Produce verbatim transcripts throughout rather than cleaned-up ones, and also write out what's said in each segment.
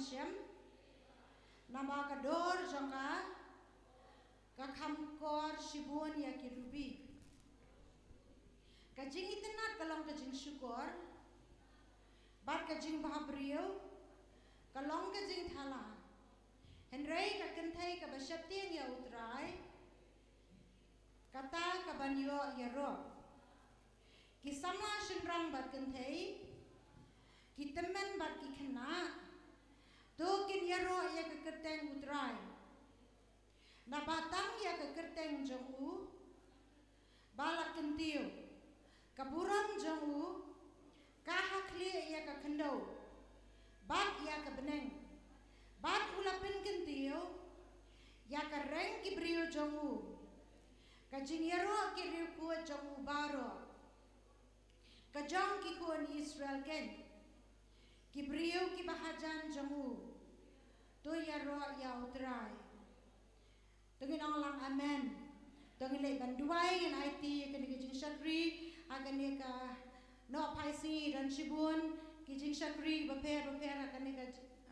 Shem, namar ka dor jong ka ka kham kor shibun ïa ki rubi. Ka jingitynnad ka long ka jingshukor, bad ka jingbhabriew ka long ka jingthala. Hynrei ka kynthei kaba sheptieng ïa U Trai, kata kaban ïoh ïaroh. Ki samla shynrang bad kynthei, ki tymmen bad ki khynnah, to kin ïaroh ïa ka kyrteng U Trai. Naba tang ïa ka kyrteng jong u ba la kyntiew, ka burom jong u ka ha khlieh ïa ka khyndew bad ïa ka bneng, bad u la pynkyntiew ïa ka reng ki briew jong u. Ka jingïaroh ki riewkhuid jong u baroh, ka jong ki khun Israel keiñ, ki briew kiba hajan jong u, to ïaroh ïa U Trai. To ngin ong lang amen. To ngin leit ban duwai, ngin aiti ïa kane ka jingshakri ha kane ka nohphai sngi. Don shibun ki jingshakri bapher bapher ha kane ka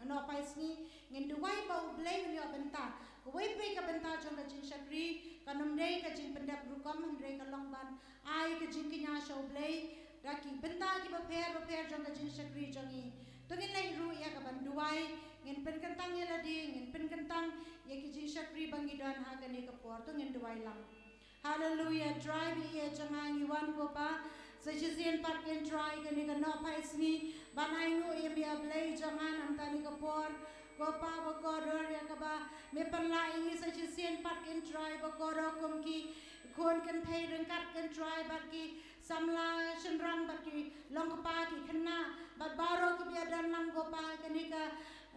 nohphai sngi. Ngin duwai ba U Blei un ïoh bynta. Kawei pat ka bynta jong ka jingshakri kan ym dei ka jingpyndep rukom, hynrei ka long ban ai ka jingkñia sha U Blei da ki bynta kiba pher bapher jong ka jingshakri jong ngi. To ngin leit ruh ïa ka ban duwai, ngin pynkyntang ïa lade, ngin pynkyntang ïa ki jingshakri ba ngi don ha kane ka por. To ngin duwai lang. Haleluya, Trai ba ïeit jong nga, ngi wan ko Pa, sa shisien pat ko Trai kane ka nohphai sngi ban ainguh ïa me A Blei jong nga, namar kane ka por ko Pa bakordor ïa kaba me pynlah ïa ngi, sa shisien pat ko Trai bakordor kum ki khun kynthei ryngkat ko Trai bad ki samla shynrang bad ki long kpa ki khynnah bad baroh kiba ïadon lang ko Pa kane ka,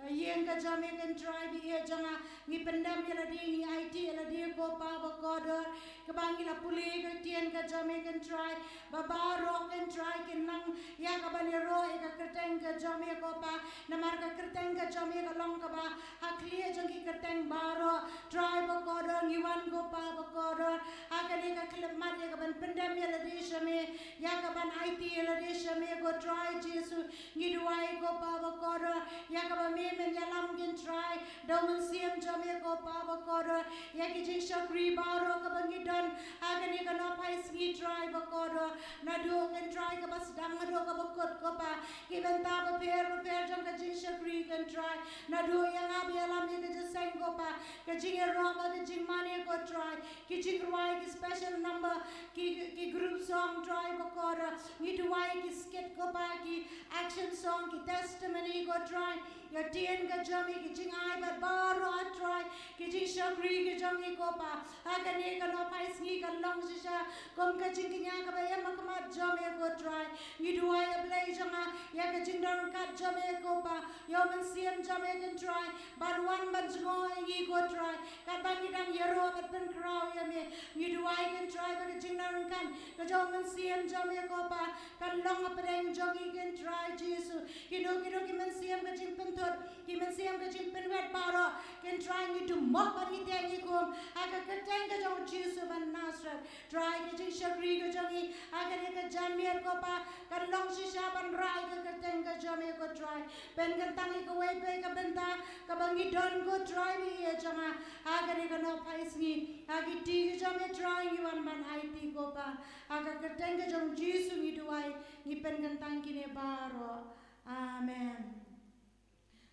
eh, ïing ka jong me ko Trai ba ïeit jong nga. Ngi pyndem ïa lade, ngi aiti ïa lade ko Pa bakordor, kaba ngi la pule ka ktien ka jong me ko Trai, ba baroh ko Trai kin nang ïa kaban ïaroh ïa ka kyrteng ka jong me ko Pa, namar ka kyrteng ka jong me ka long kaba ha khlieh jong ki kyrteng baroh. Trai bakordor, ngi wan ko Pa bakordor ha kane ka khyllipmat ïa kaban pyndem ïa lade sha me, ïa kaban aiti ïa lade sha me ko Trai Jisu. Ngi duwai ko Pa bakordor ïa kaba me men ïalam ko Trai da U Mynsiem jong me ko Pa bakordor, ïa ki jingshakri baroh kaba ngi don ha kane ka nohphai sngi Trai bakordor. Naduh ko Trai kaba sdang haduh kaba kut ko Pa, ki bynta bapher bapher jong ka jingshakri ko Trai. Naduh ïa nga ba ïalam ïa ka jingïaseng ko Pa, ka jingïaroh bad ka jingmane ko Trai, ki jingrwai, ki special number, ki, ki group song Trai bakordor. Ngi duwai ki skit ko Pa, ki action song, ki testimony ko Trai. Ïa ktien ka jong me, ki jingai bad baroh Trai, ki jingshakri ki jong me ko Pa. Ha kane ka nohphai sngi kan long shisha kum ka jingkñia kaba em ha khmat jong me ko Trai. Ngi duwai A Blei jong nga ïa ka jingdon ryngkat jong me ko Pa, ïa U Mynsiem jong me ko Trai, ban wan ban jngoh ïa ngi ko Trai, katba ngi dang ïaroh bad pynkhraw ïa me. Ngi duwai ko Trai ba ka jingdon ryngkat ka jong U Mynsiem jong me ko Pa kan long hapdeng jong ngi ko Trai Jisu. Kino kino ki mynsiem ka jingpynthut, ki mynsiem ka jingpynwit baroh ko Trai ngi dumoh bad ngi teh ngi khum ha ka kyrteng ka jong U Jisu ba Nasareth. Trai ka jingshakri ka jong ngi ha kane ka janmiet ko Pa kan long shisha ban rah ïa ka kyrteng ka jong me ko Trai. Pynkyntang ïa kawei pa kawei ka bynta kaba ngi don ko Trai ba ïeit jong nga ha kane ka nohphai sngi. Ha ki kti ki jong me Trai ngi wan ban aiti ko Pa, ha ka kyrteng ka jong U Jisu ngi duwai, ngi pynkyntang kine baroh. Amen.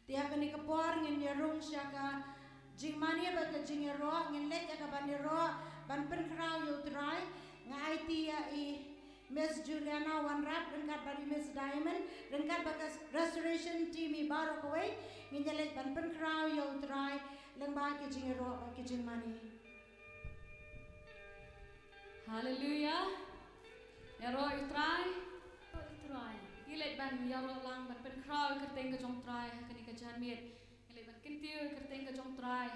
Te ha kane ka por ngin ïarung sha ka jingmane bad ka jingïaroh, ngin leit ïa kaban ïaroh ban pynkhraw ïa U Trai. Nga aiti ïa i Miss Juliana Wanrap ryngkat bad i Miss Diamond ryngkat bad ka restoration team i baroh kawei, ngin ïa leit ban pynkhraw ïa U Trai lyngba ka jingïaroh bad ka jingmane. Haleluya. Ïaroh ïa U Trai. Ïaroh ïa U Trai. Ngi leit ban ïaroh lang ban pynkhraw ïa ka kyrteng ka jong U Trai ha kane ka janmiet. Ngi leit ban kyntiew ïa ka kyrteng ka jong U Trai.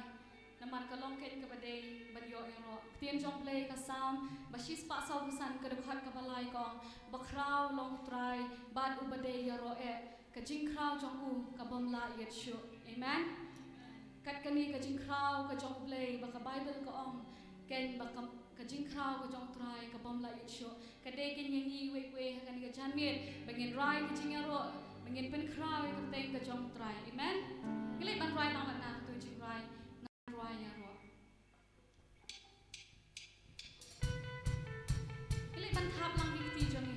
Namar ka long keiñ kaba dei ban ïoh ïaroh. Ka ktien jong U Blei ka Salm ba shispah sawphew san ka dkhot kaba lai ka ong, bakhraw long U Trai bad uba dei ïaroh eh. Ka jingkhraw jong u ka bym lah ïit shuh. Amen. Kat kane ka jingkhraw ka jong U Blei ba ka Baibl ka ong keiñ ba ka, ka jingkhraw ka jong U Trai ka bym lah ïit shuh. Ka dei keiñ ïa ngi iwei pa iwei ha kane ka janmiet ba ngin rai ka jingïaroh Ngin pynkhraw ïa ka kyrteng ka jong U Trai. Amen. Ngi leit ban rwai tang bad nga katto ka jingrwai. Ngan rwai ïa ruh. Ngi leit ban thap lang ki kti jong ngi.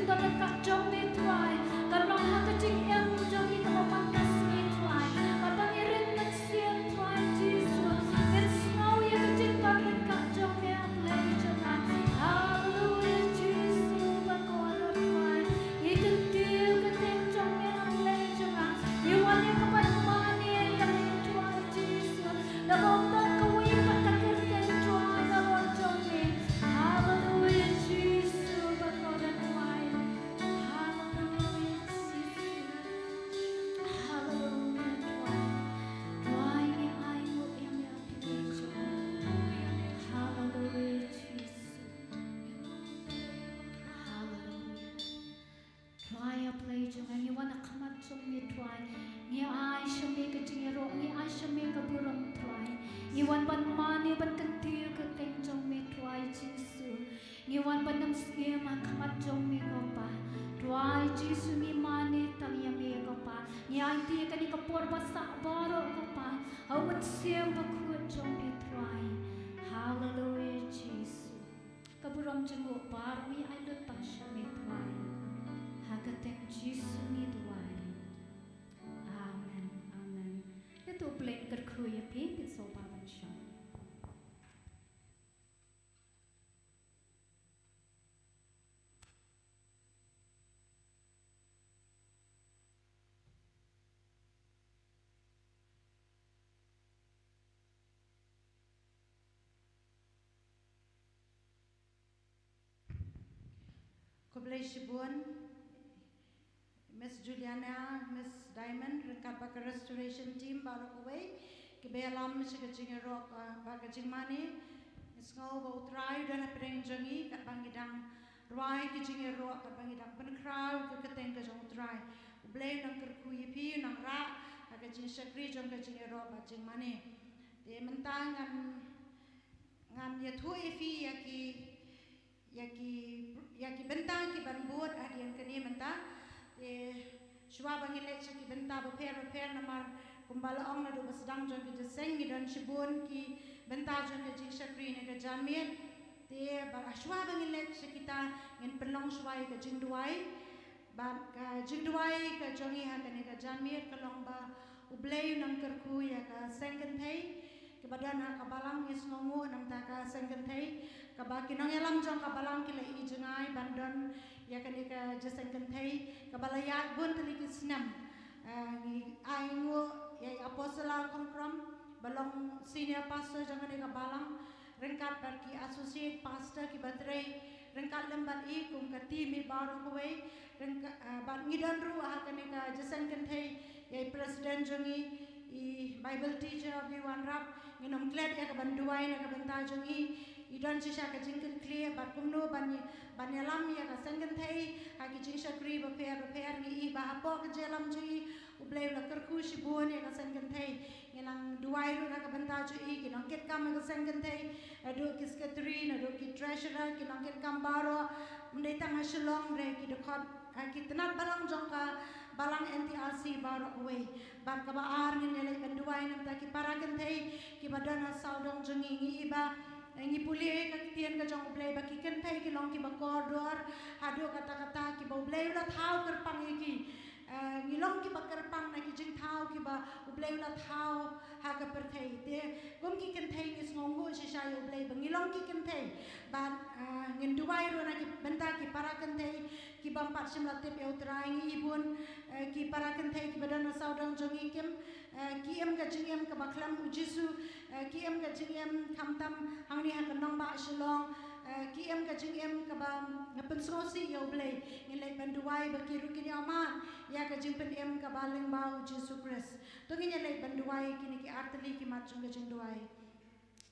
Ka jong me Trai, ka long ha ka jingim jong ngi kaba man ka sngi Trai, kaba ngi ring mynsiem Trai Jisu, ngin sngew ïa ka jingkyrkhu ka jong me A Blei jong nga. Haleluia Jisu ba kordor Trai, ngi kyntiew ka kyrteng jong me A Blei jong nga, ngi wan ïa ka ban mane ïa me Trai Jisu, da ba ong don kawei pat ka kyrteng Trai halor jong me. Haleluia Jisu ba kordor Trai. Haleluia Jisu. Haleluia Trai. Trai ngi ai nguh ïa me A Blei jong nga. Haleluia Jisu. Haleluia. Trai A Blei jong nga, ngi wan ha khmat jong me Trai. Ngi ai sha me ka jingïaroh, ngi ai sha me ka burom Trai. Ngi wan ban mane ban kyntiew ka kyrteng jong me Trai Jisu. Ngi wan ban ym skhem ha khmat jong me ko Pa. Trai Jisu ngi mane tang ïa me ko Pa. Ngi aiti ïa kane ka por ba sah baroh ko Pa ha u Mynsiem Bakhuid jong me Trai. Haleluia Jisu. Ka burom jong u baroh ngi ai lut tang sha me Trai. Ha ka kyrteng Jisu ngi duwai. Amen. Amen. Ïa to U Blei un kyrkhu ïa phi, phi sngewbha ban shong. Khublei shibun Miss Juliana, Miss Diamond, ryngkat bad ka restoration team baroh kawei kiba ïalam sha ka jingïaroh, ah, bad ka jingmane. Ngi sngew ba U Trai u don hapdeng jong ngi katba ngi dang rwai ki jingïaroh, katba ngi dang pynkhraw ïa ka kyrteng ka jong U Trai. U Blei u nang kyrkhu ïa phi, u nang rah ha ka jingshakri jong ka jingïaroh bad jingmane. Te mynta ngan, ngan ïathuh ïa phi ïa ki, ïa ki, ïa ki bynta ki ban bud hadien kane mynta. Te shuwa ba ngin leit sha ki bynta bapher bapher, namar kumba la ong naduh ba sdang jong ka jingïaseng ngi don shibun ki bynta jong ka jingshakri ne ka janmiet. Te ba shuwa ba ngin leit sha kita, ngin pynlong shuwa ïa ka jingduwai. Bad ka jingduwai ka jong ngi ha kane ka janmiet ka long ba U Blei u nang kyrkhu ïa ka seng kynthei kiba don ha ka balang. Ngi sngewnguh namar ka seng kynthei kaba ki nongïalam jong ka balang ki la ïohi jngai ban don ïa kane ka jingïaseng kynthei kaba la ïaid bun tylli ki snem. Ah, ngi ai nguh ïa i Apostle Khongkrom ba long senior pastor jong kane ka balang, ryngkat bad ki associate pastor kiba trei ryngkat lem bad i kum ka team i baroh kawei, ryngkat, ah, bad ngi don ruh ha kane ka jingïaseng kynthei ïa i president jong ngi, i Bible teacher Biwan Rap. Ngin ym klet ïa ka ban duwai na ka bynta jong i. I don shisha ka jingkyrkhu bad kumno ban ïa, ban ïalam ïa ka seng kynthei ha ki jingshakri bapher bapher. Ngi i ba hapoh ka jingïalam jong i U Blei u la kyrkhu shibun ïa ka seng kynthei. Ngi nang duwai ruh na ka bynta jong i, ki nongkitkam ha ka seng kynthei, naduh ki secretary, naduh ki treasurer, ki nongkitkam baroh, ym dei tang ha Shillong re, ki dkhot, ha ki tnat balang jong ka balang N T R C baroh kawei. Bad kaba ar ngin ïa leit ban duwai namar ki para kynthei kiba don ha sawdong jong ngi. Ngi i ba, eh, ngi pule ka ktien ka jong U Blei ba ki kynthei ki long kiba kordor haduh katta katta, kiba U Blei u la thaw kyrpang ïa ki. Eh, ngi long kiba kyrpang na ki jingthaw kiba U Blei u la thaw ha ka pyrthei. Te kum ki kynthei ngi sngewnguh shisha ïa U Blei ba ngi long ki kynthei. Bad, eh, ngin duwai ruh na ki bynta ki para kynthei kiba ym pat shym la tip ïa U Trai. Ngi i bun, eh, ki para kynthei kiba don ha sawdong jong ngi kim, eh, ki im ka jingim kaba khlem U Jisu, eh, ki im ka jingim khamtam hangne ha ka nongbah Shillong, eh, ki im ka jingim kaba pynsngewsih ïa U Blei. Ngin leit ban duwai ba ki ruh kin ïohmad ïa ka jingpynim kaba lyngba U Jisu Khrist. To ngin ïa leit ban duwai kine ki artylli ki mat jong ka jingduwai.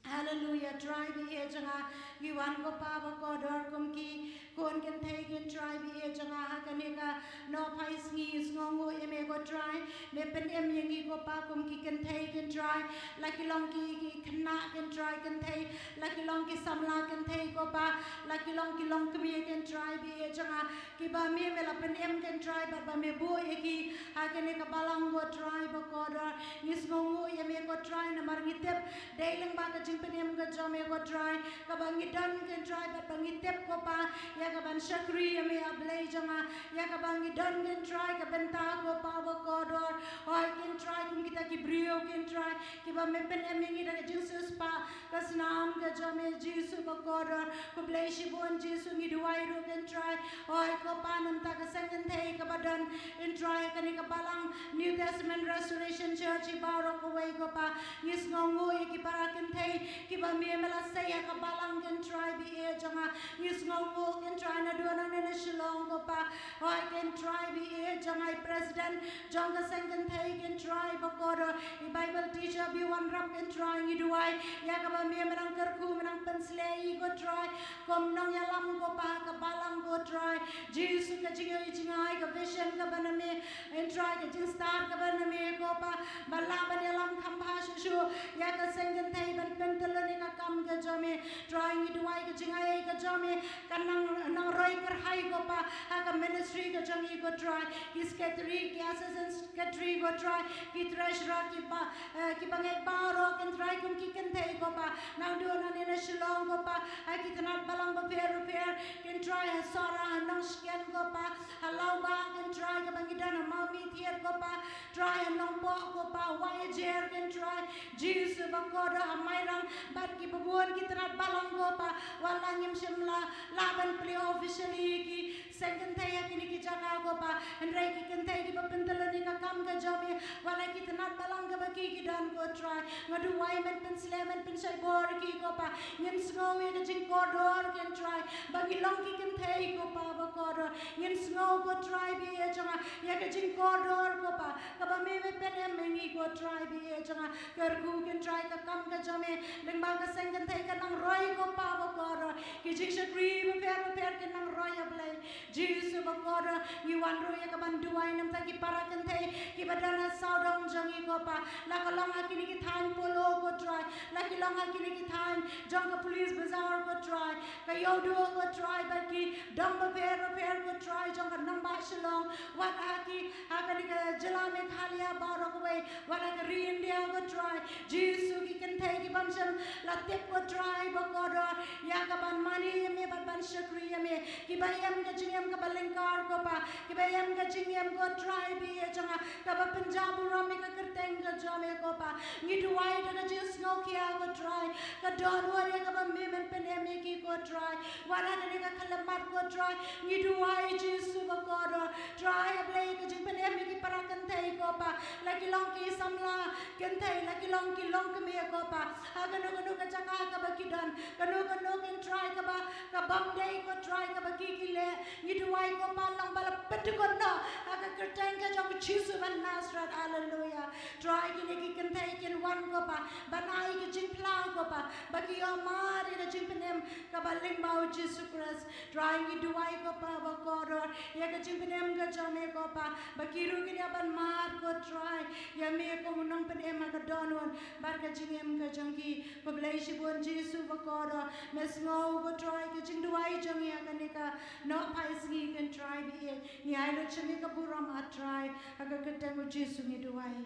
Haleluia, Trai ba ïeit jong nga, ngi wan ko Pa ba kordor kum ki khun kynthei kin Trai ba ïeit jong nga ha kane ka nohphai sngi. Sngewnguh ïa me ko Trai, me pynim ïa ngi ko Pa kum ki kynthei kin Trai, la ki long ki, ki khynnah kin Trai kynthei, la ki long ki samla kynthei ko Pa, la ki long ki longkmie kin Trai ba ïeit jong nga, kiba me, me la pynim kin Trai bad ba me buh ïa ki ha kane ka balang ko Trai ba kordor. Ngi sngewnguh ïa me ko Trai namar ngi tip dei lyngba ka jingpynim ka jong me ko Trai kaba ngi don kin Trai bad ba ngi tip ko Pa ïa Ïa ka ban shakri ïa me, A Blei jong nga, ïa kaba ngi don, kynroi, ka bynta ko Pa bakordor. Hooid, kynroi, kum kita ki briew, kynroi, kiba me pynim ïa ngi da ka jingsiewspah ka snam ka jong me, Jisu bakordor. Khublei shibun Jisu, ngi duwai ruh, kynroi, hooid ko Pa, namar ka seng kynthei kaba don, kynroi, ha kane ka balang New Testament Restoration Church hi baroh kawei ko Pa. Ngi sngewnguh ïa ki para kynthei kiba me me la sei ha ka balang, kynroi, baieit jong nga. Ngi sngewnguh, kynroi, naduh nangne na Shillong ko Pa. Hooid, kynroi, baieit jong nga, i president jong ka seng kynthei, kynroi bakordor, i Bible teacher Biwanrap, kynroi, ngi duwai ïa kaba me me nang kyrkhu, me nang pynsleh ïa i ko Trai. Kum nongïalam ko Pa ha ka balang ko Trai. Jisu, ka jingïohi jngai, ka vision kaba na me, kynroi, ka jingstad kaba na me ko Pa, ba lah ban ïalam kham bha shuh shuh ïa ka seng kynthei ban pyntyllun ïa ka kam ka jong me. Trai, ngi duwai ka jingaiei ka jong me kan nang, nang roi kyrhai ko Pa ha ka ministry ka jong i ko Trai. Ki secretary, ki assistant secretary ko Trai, ki treasurer, ki ba, eh, ki bangeit baroh, kynroi, kum ki kynthei ko Pa, naduh nangne na Shillong ko Pa, ha ki tnat balang bapher bapher, kynroi, ha Sohra, ha Nongshken ko Pa, ha Lawbah, kynroi, kaba ngi don, ha Mawmynthiat ko Pa, Trai, ha Nongpoh ko Pa, Wahiajer, kynroi, Jisu bakordor, ha Mairang bad kiba bun ki tnat balang ko Pa, wat la ngim shym la lah ban plie officially ïa ki seng kynthei ha kine ki jaka ko Pa, hynrei ki kynthei kiba pyntyllun ïa ka kam ka jong me, wat la ki tnat balang kaba ki ki don ko Trai. Nga duwai men pynsleh, men pynshai bor ïa ki ko Pa. Ngin sngew ïa ka jingkordor, kynroi, ba ngi long ki kynthei ko Pa bakordor. Ngin sngew ko Trai, baieit jong nga, ïa ka jingkordor ko Pa, kaba me me pynim ïa ngi ko Trai, baieit jong nga. Kyrkhu, kynroi, ka kam ka jong me lyngba ka seng kynthei kan nang roi ko Pa bakordor. Ki jingshakri bapher bapher kin nang roi, A Blei Jisu bakordor. Ngi wan ruh ïa ka ban duwai namar ki para kynthei kiba don ha sawdong jong ngi ko Pa, la ka long ha kine ki thaiñ Polo ko Trai, la ki long ha kine ki thaiñ jong ka Police Bazar ko Trai, ka Ïewduh ko Trai, bad ki dong bapher bapher ko Trai jong ka nongbah Shillong, wat ha ki, ha kane ka jylla Meghalaya baroh kawei, wat ha ka ri India ko Trai. Jisu, ki kynthei ki bym shym la tip ko Trai bakordor ïa ka ban mane ïa me bad ban shakri ïa me, kiba im ka jingim kaba lyngkar ko Pa, kiba im ka jingim ko Trai, baieit jong nga, kaba pynjah burom ïa ka kyrteng ka jong me ko Pa. Ngi duwai da ka jingsngewkhia ko Trai, ka dohnud ïa kaba me men pynim ïa ki ko Trai. Wat ha kane ka khyllipmat ko Trai, ngi duwai Jisu bakordor. Trai, A Blei, ka jingpynim ïa ki para kynthei ko Pa, la ki long ki samla kynthei, la ki long ki longkmie ko Pa, ha kano kano ka jaka kaba ki don, kano kano kynroi kaba, ka bym dei ko Trai kaba ki ki leh, ngi duwai ko Pa, long ba la pyndkut noh ha ka kyrteng ka jong u Jisu ba Nasareth. Haleluya. Trai, kine ki kynthei kin wan ko Pa ban ai ka jingphla ko Pa, ba ki ïoh mar ïa ka jingpynim kaba lyngba u Jisu Khrist. Trai, ngi duwai ko Pa bakordor, ïa ka jingpynim ka jong me ko Pa, ba ki ruh kin ïa ban mar ko Trai ïa me kum u nongpynim ha ka dohnud bad ka jingim ka jong ki. Khublei shibun Jisu bakordor, me sngew ko Trai ka jingduwai jong ngi ha kane ka nohphai sngi, kynroi, baieit. Ngi ai lut sha me ka burom, A Trai, ha ka kyrteng u Jisu ngi duwai.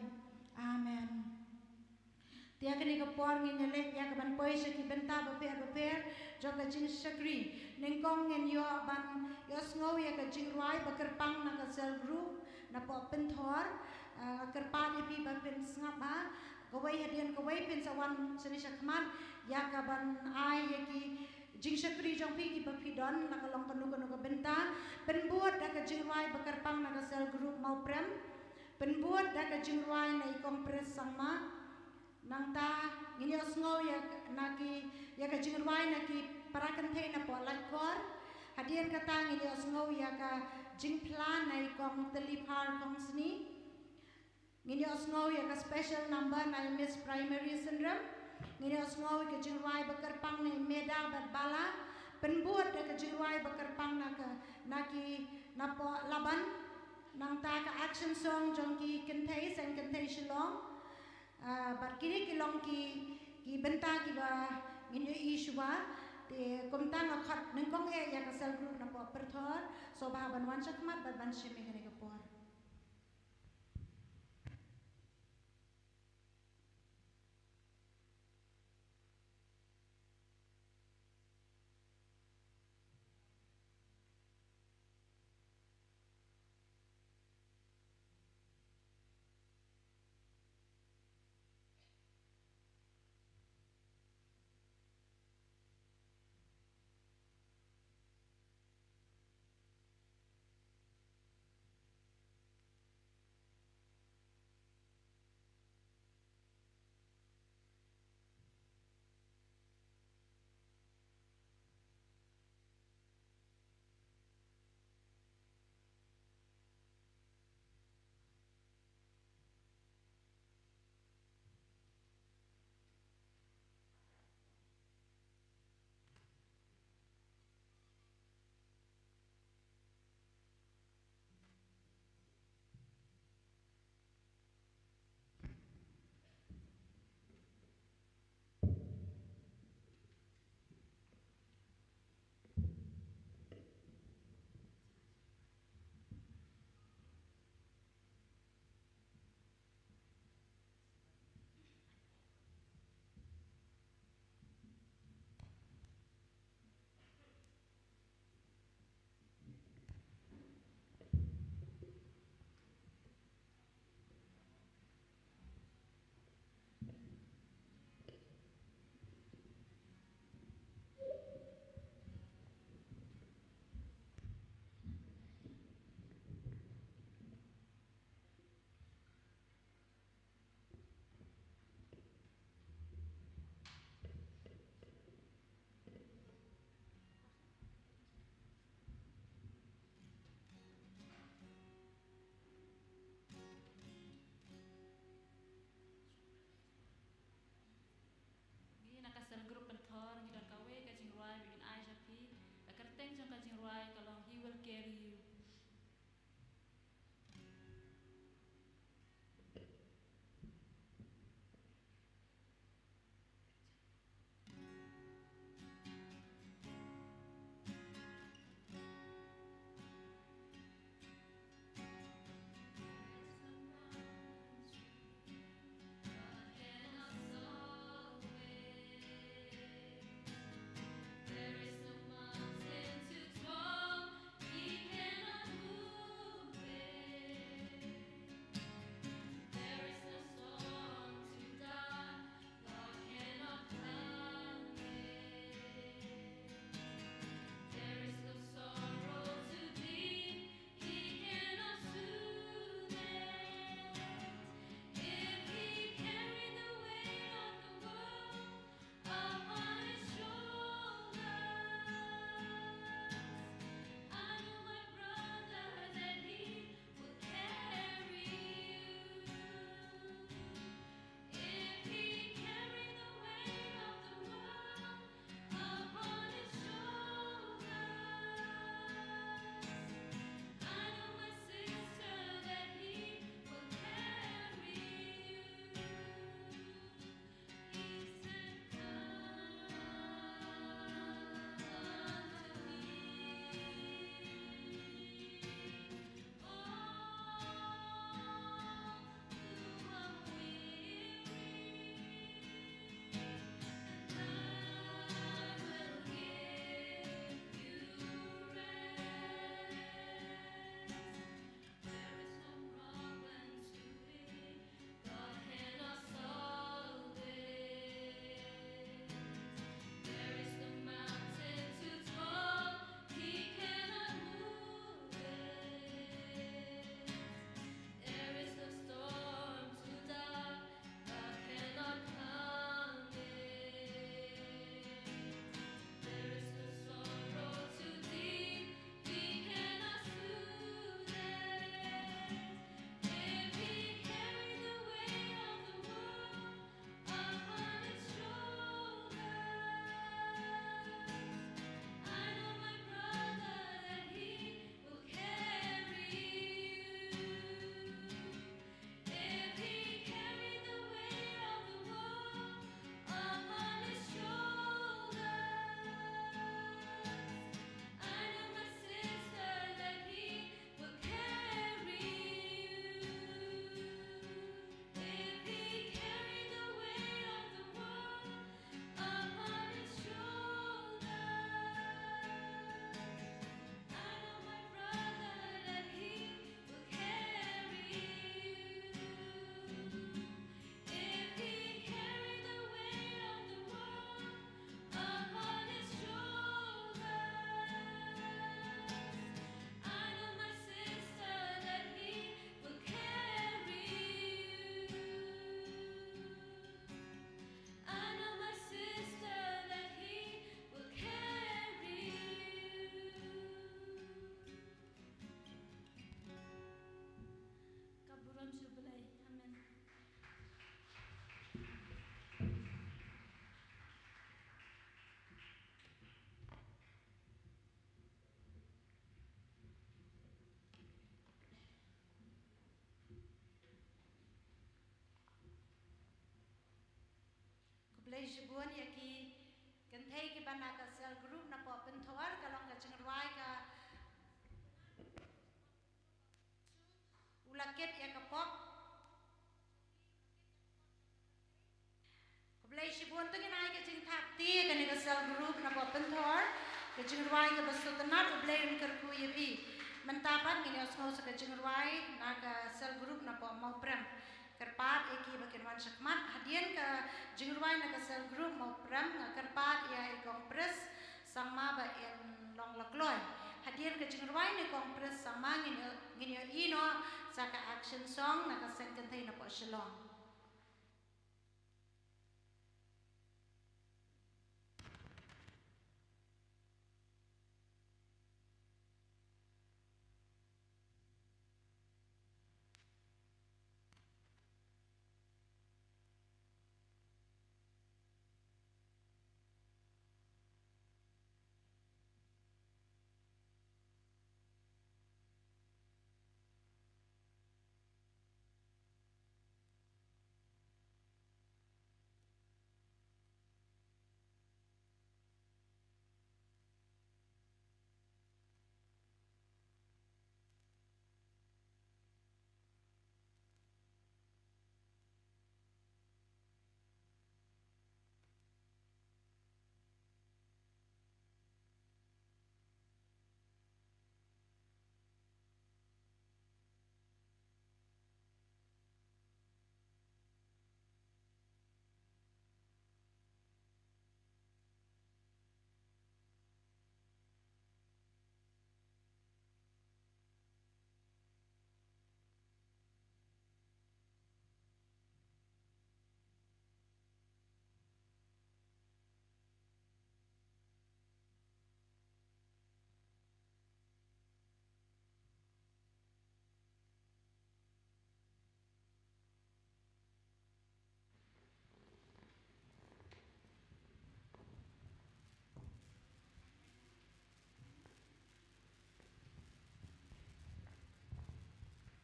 Amen. Te ha kane ka por ngin ïaleit ïa ka ban poi sha ki bynta bapher bapher jong ka jingshakri. Nyngkong ngin ïoh ban ïohsngew ïa ka jingrwai ba kyrpang na ka cell group napoh Pynthor. Ah, kyrpad ïa phi ba phin sngap bha. Kawei hadien kawei phin sa wan shane shakhmat ïa ka ban ai ïa ki jingshakri jong phi kiba phi don, la ka long kano kano ka bynta. Pynbud da ka jingrwai ba kyrpang na ka cell group Mawprem. Pynbud da ka jingrwai na i Kong Pres Sangma. Nangta ngin ïohsngew ïa na ki, ïa ka jingrwai na ki para kynthei napoh Laitkor. Hadien kata ngin ïohsngew ïa ka jingphla na i Kong Tylliphar Khongsni. Ngin ïohsngew ïa ka special number na i Miss Primary Synrem. Ngin ïohsngew ïa ka jingrwai ba kyrpang na i Meda bad Bala. Pynbud da ka jingrwai ba kyrpang na ka, na ki napoh Laban. Nangta ka action song jong ki kynthei, seng kynthei Shillong. Ah, bad kine ki long ki, ki bynta kiba ngin ïohi shuwa. Te kumta nga khot nyngkong eh ïa ka cell group napoh Pyrthor, sngewbha ban wan shakhmat bad ban shim ïa kane ka por. Shibun ïa ki kynthei kiba na ka cell group na poh Pynthor, ka long ka jingrwai ka U la kit ïa ka pop. Khublei shibun. To ngin ai ka jingthap kti ïa kane ka cell group na poh Pynthor, ka jingrwai kaba sngewtynnat. U Blei un kyrkhu ïa phi. Mynta pat ngin ïa sngew sa ka jingrwai na ka cell group na poh Mawprem. Kyrpad ïa ki ba kin wan shakhmat. Hadien ka jingrwai na ka cell group Mawprem, nga kyrpad ïa i Kong Pres Sangma ba in long la kloi. Hadien ka jingrwai na i Kong Pres Sangma ngin ïa, ngin ïa ïohi noh sa ka action song na ka seng kynthei na poh Shillong.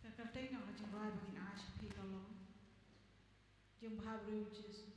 Ka kyrteng jong ka jingrwai ba ngin ai sha phi ka long Jingbha Briew U Jisu.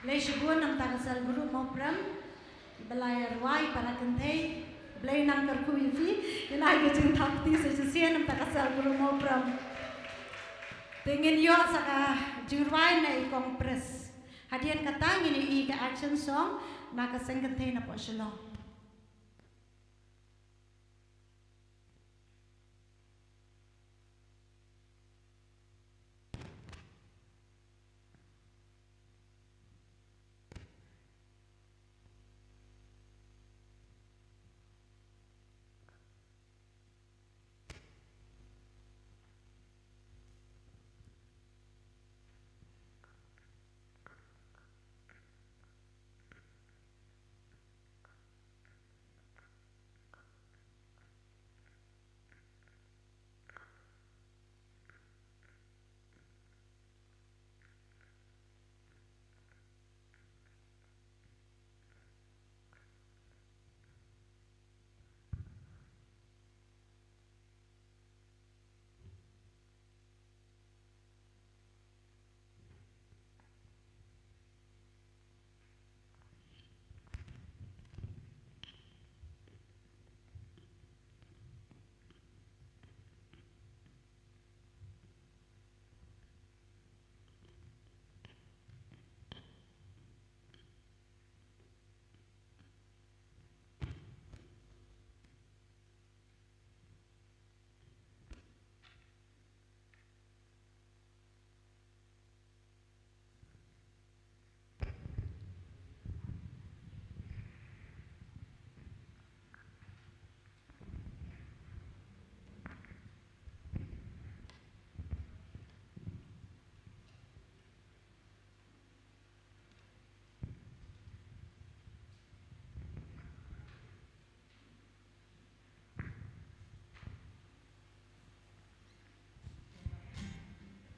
Khublei shibun namar ka cell group Mawprem ba la ïa rwai para kynthei. Khublei nang kyrkhu ïa phi. Ïa nai ka jingthaw kti sa shisien namar ka cell group Mawprem. Te ngin ïoh sa ka jingrwai na i Kong Pres. Hadien kata ngin ïohi ka action song na ka seng kynthei na poh Shillong.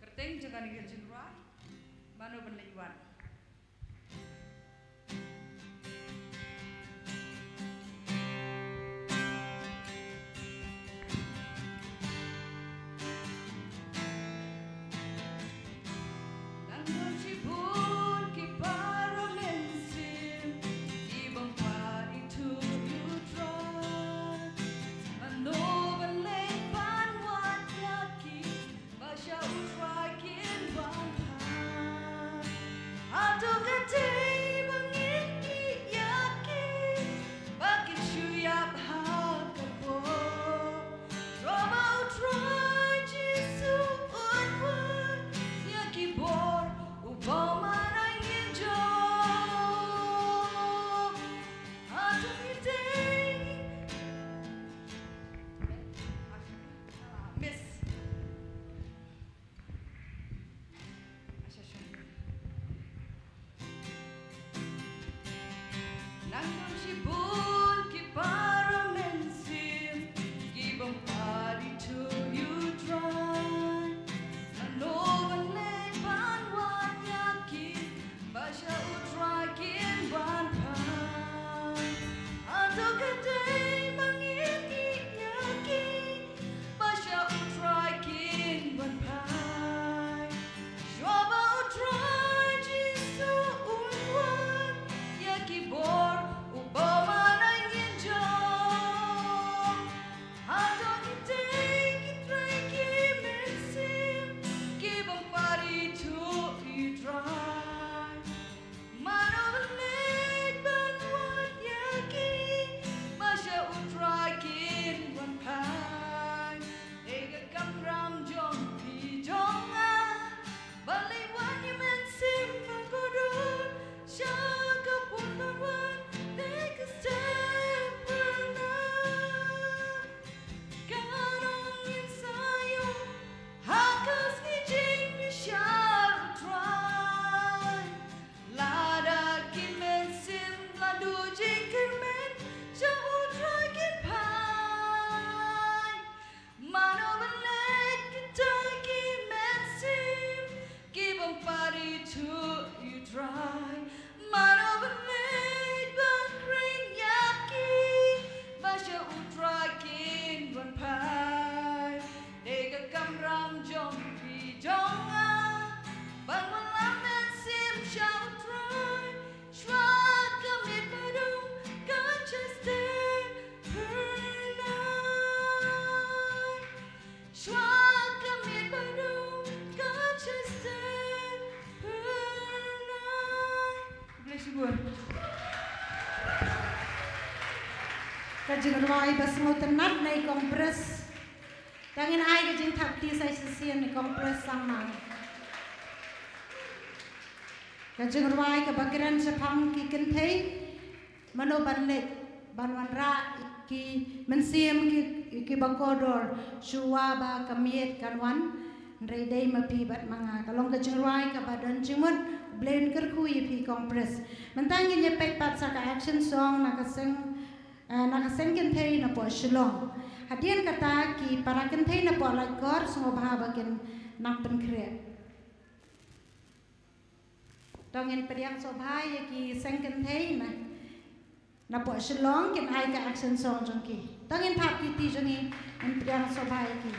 Kyrteng jong kane ka jingrwai, mano ban leit wan? Nang don shibun ki para mynsiem kiba ym pat ithuh ïa U Trai. Mano ban leit ban wad ïa ki ba sha U Trai kin wan phai? Ka jingrwai ba sngewtynnat na i Kong Pres. Tang ngin ai ka jingthap kti sa shisien na i Kong Pres Sangma. Ka jingrwai kaba kren shaphang ki kynthei, mano ban leit ban wanrah ïa ki mynsiem ki, kiba kordor shuwa ba ka miet kan wan. Hynrei dei ma phi bad ma nga. Ka long ka jingrwai kaba don jingmut. Blei un kyrkhu ïa phi Kong Pres. Mynta ngin ïa peit pat sa ka action song na ka seng, eh, na ka seng kynthei napoh Shillong. Hadien kata ki para kynthei napoh Laitkor sngewbha ba kin nang pynkhreh. To ngin pdiang sngewbha ïa ki seng kynthei na, napoh Shillong kin ai ka action song jong ki. To ngin thap kti jong ngi, ngin pdiang sngewbha ïa ki.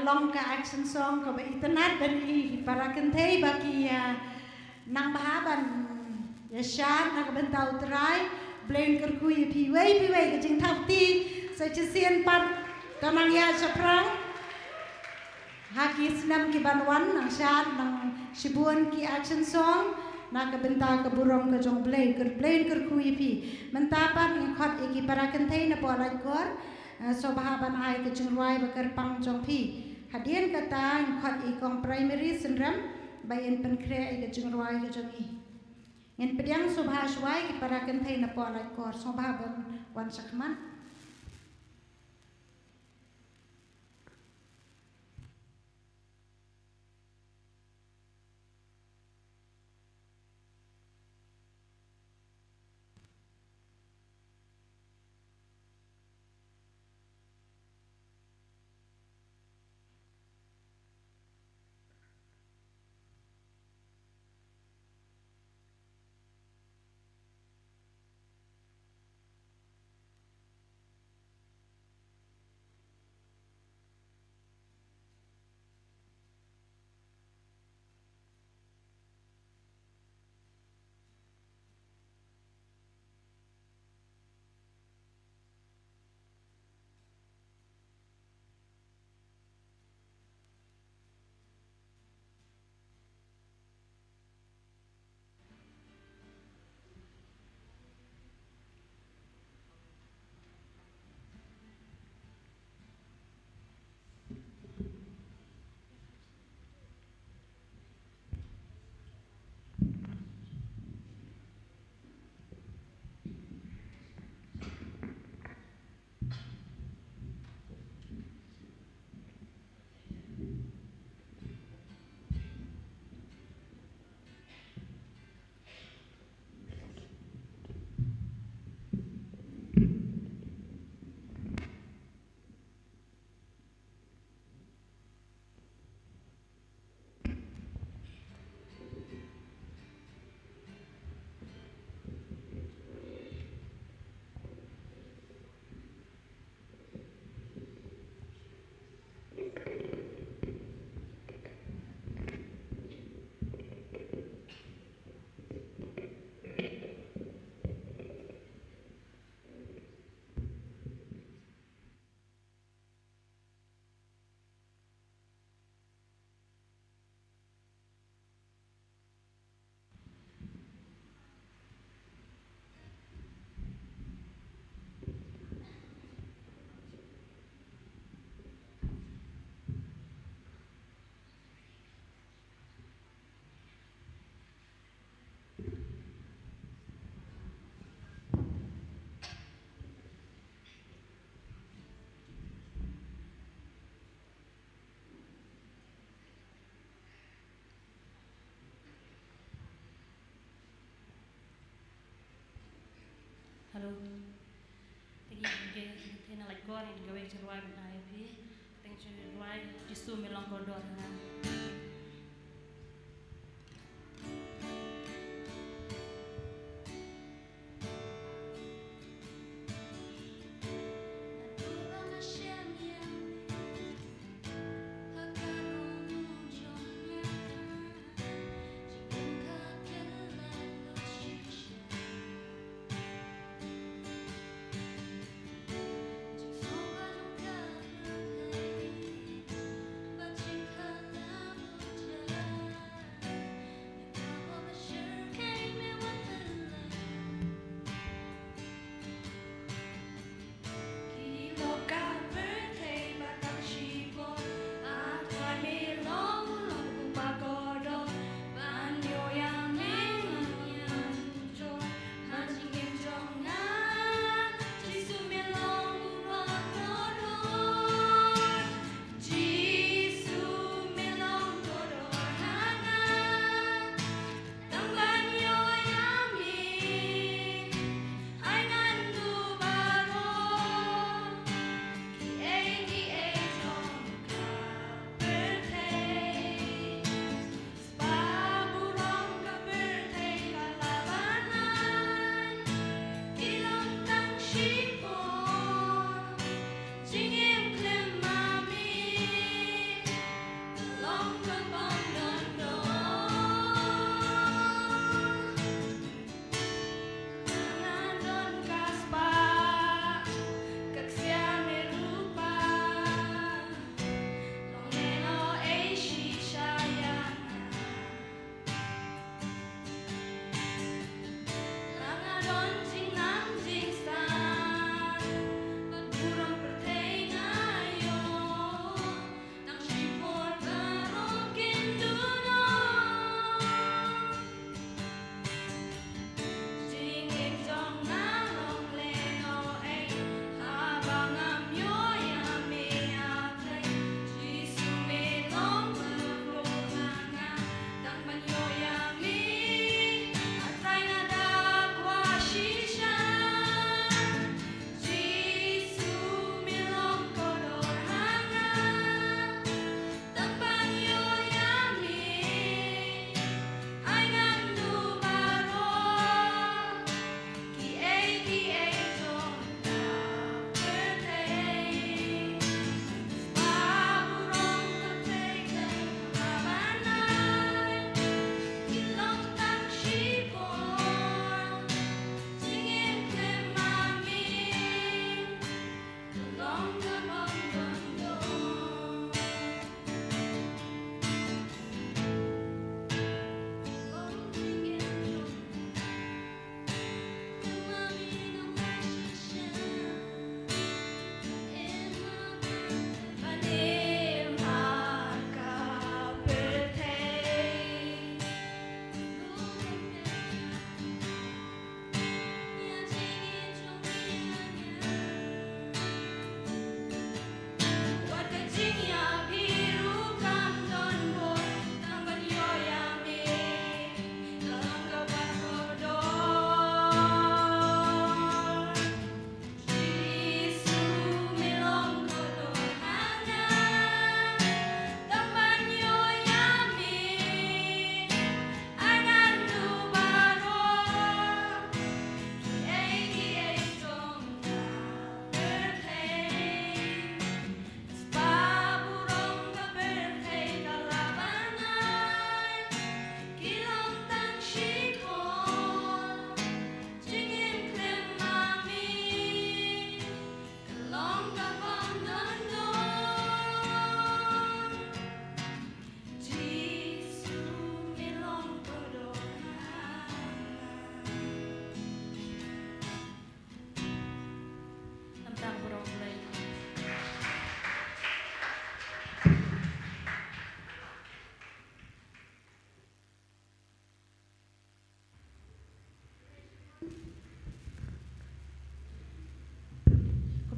Long ka action song kaba itynnad ban ïohi para kynthei ba ki ïa nang bha ban ïa shad na ka bynta U Trai. Blei un kyrkhu ïa phi wei pa wei, ka jingthap kti sa shisien pat ka nang ïa shaphrang. Ha ki snem ki ban wan nang shad nang shibun ki action song na ka bynta ka burom ka jong Blei, kyrpad Blei un kyrkhu ïa phi. Mynta pat ngin khot ïa ki para kynthei na poh Laitkor. Eh, sngewbha ban ai ka jingrwai ba kyrpang jong phi. Hadien kata ngin khot ïa i kong Primary Synrem ba in pynkhreh ïa ka jingrwai ka jong i. Ngin pdiang sngewbha shuwa ïa ki para kynthei na poh Laitkor, sngewbha ban wan shakhmat. Hello. Thank you. Okay, thank you. Like God and go to Rwai and I P. Thank you, Rwai. Jisu me long kordor.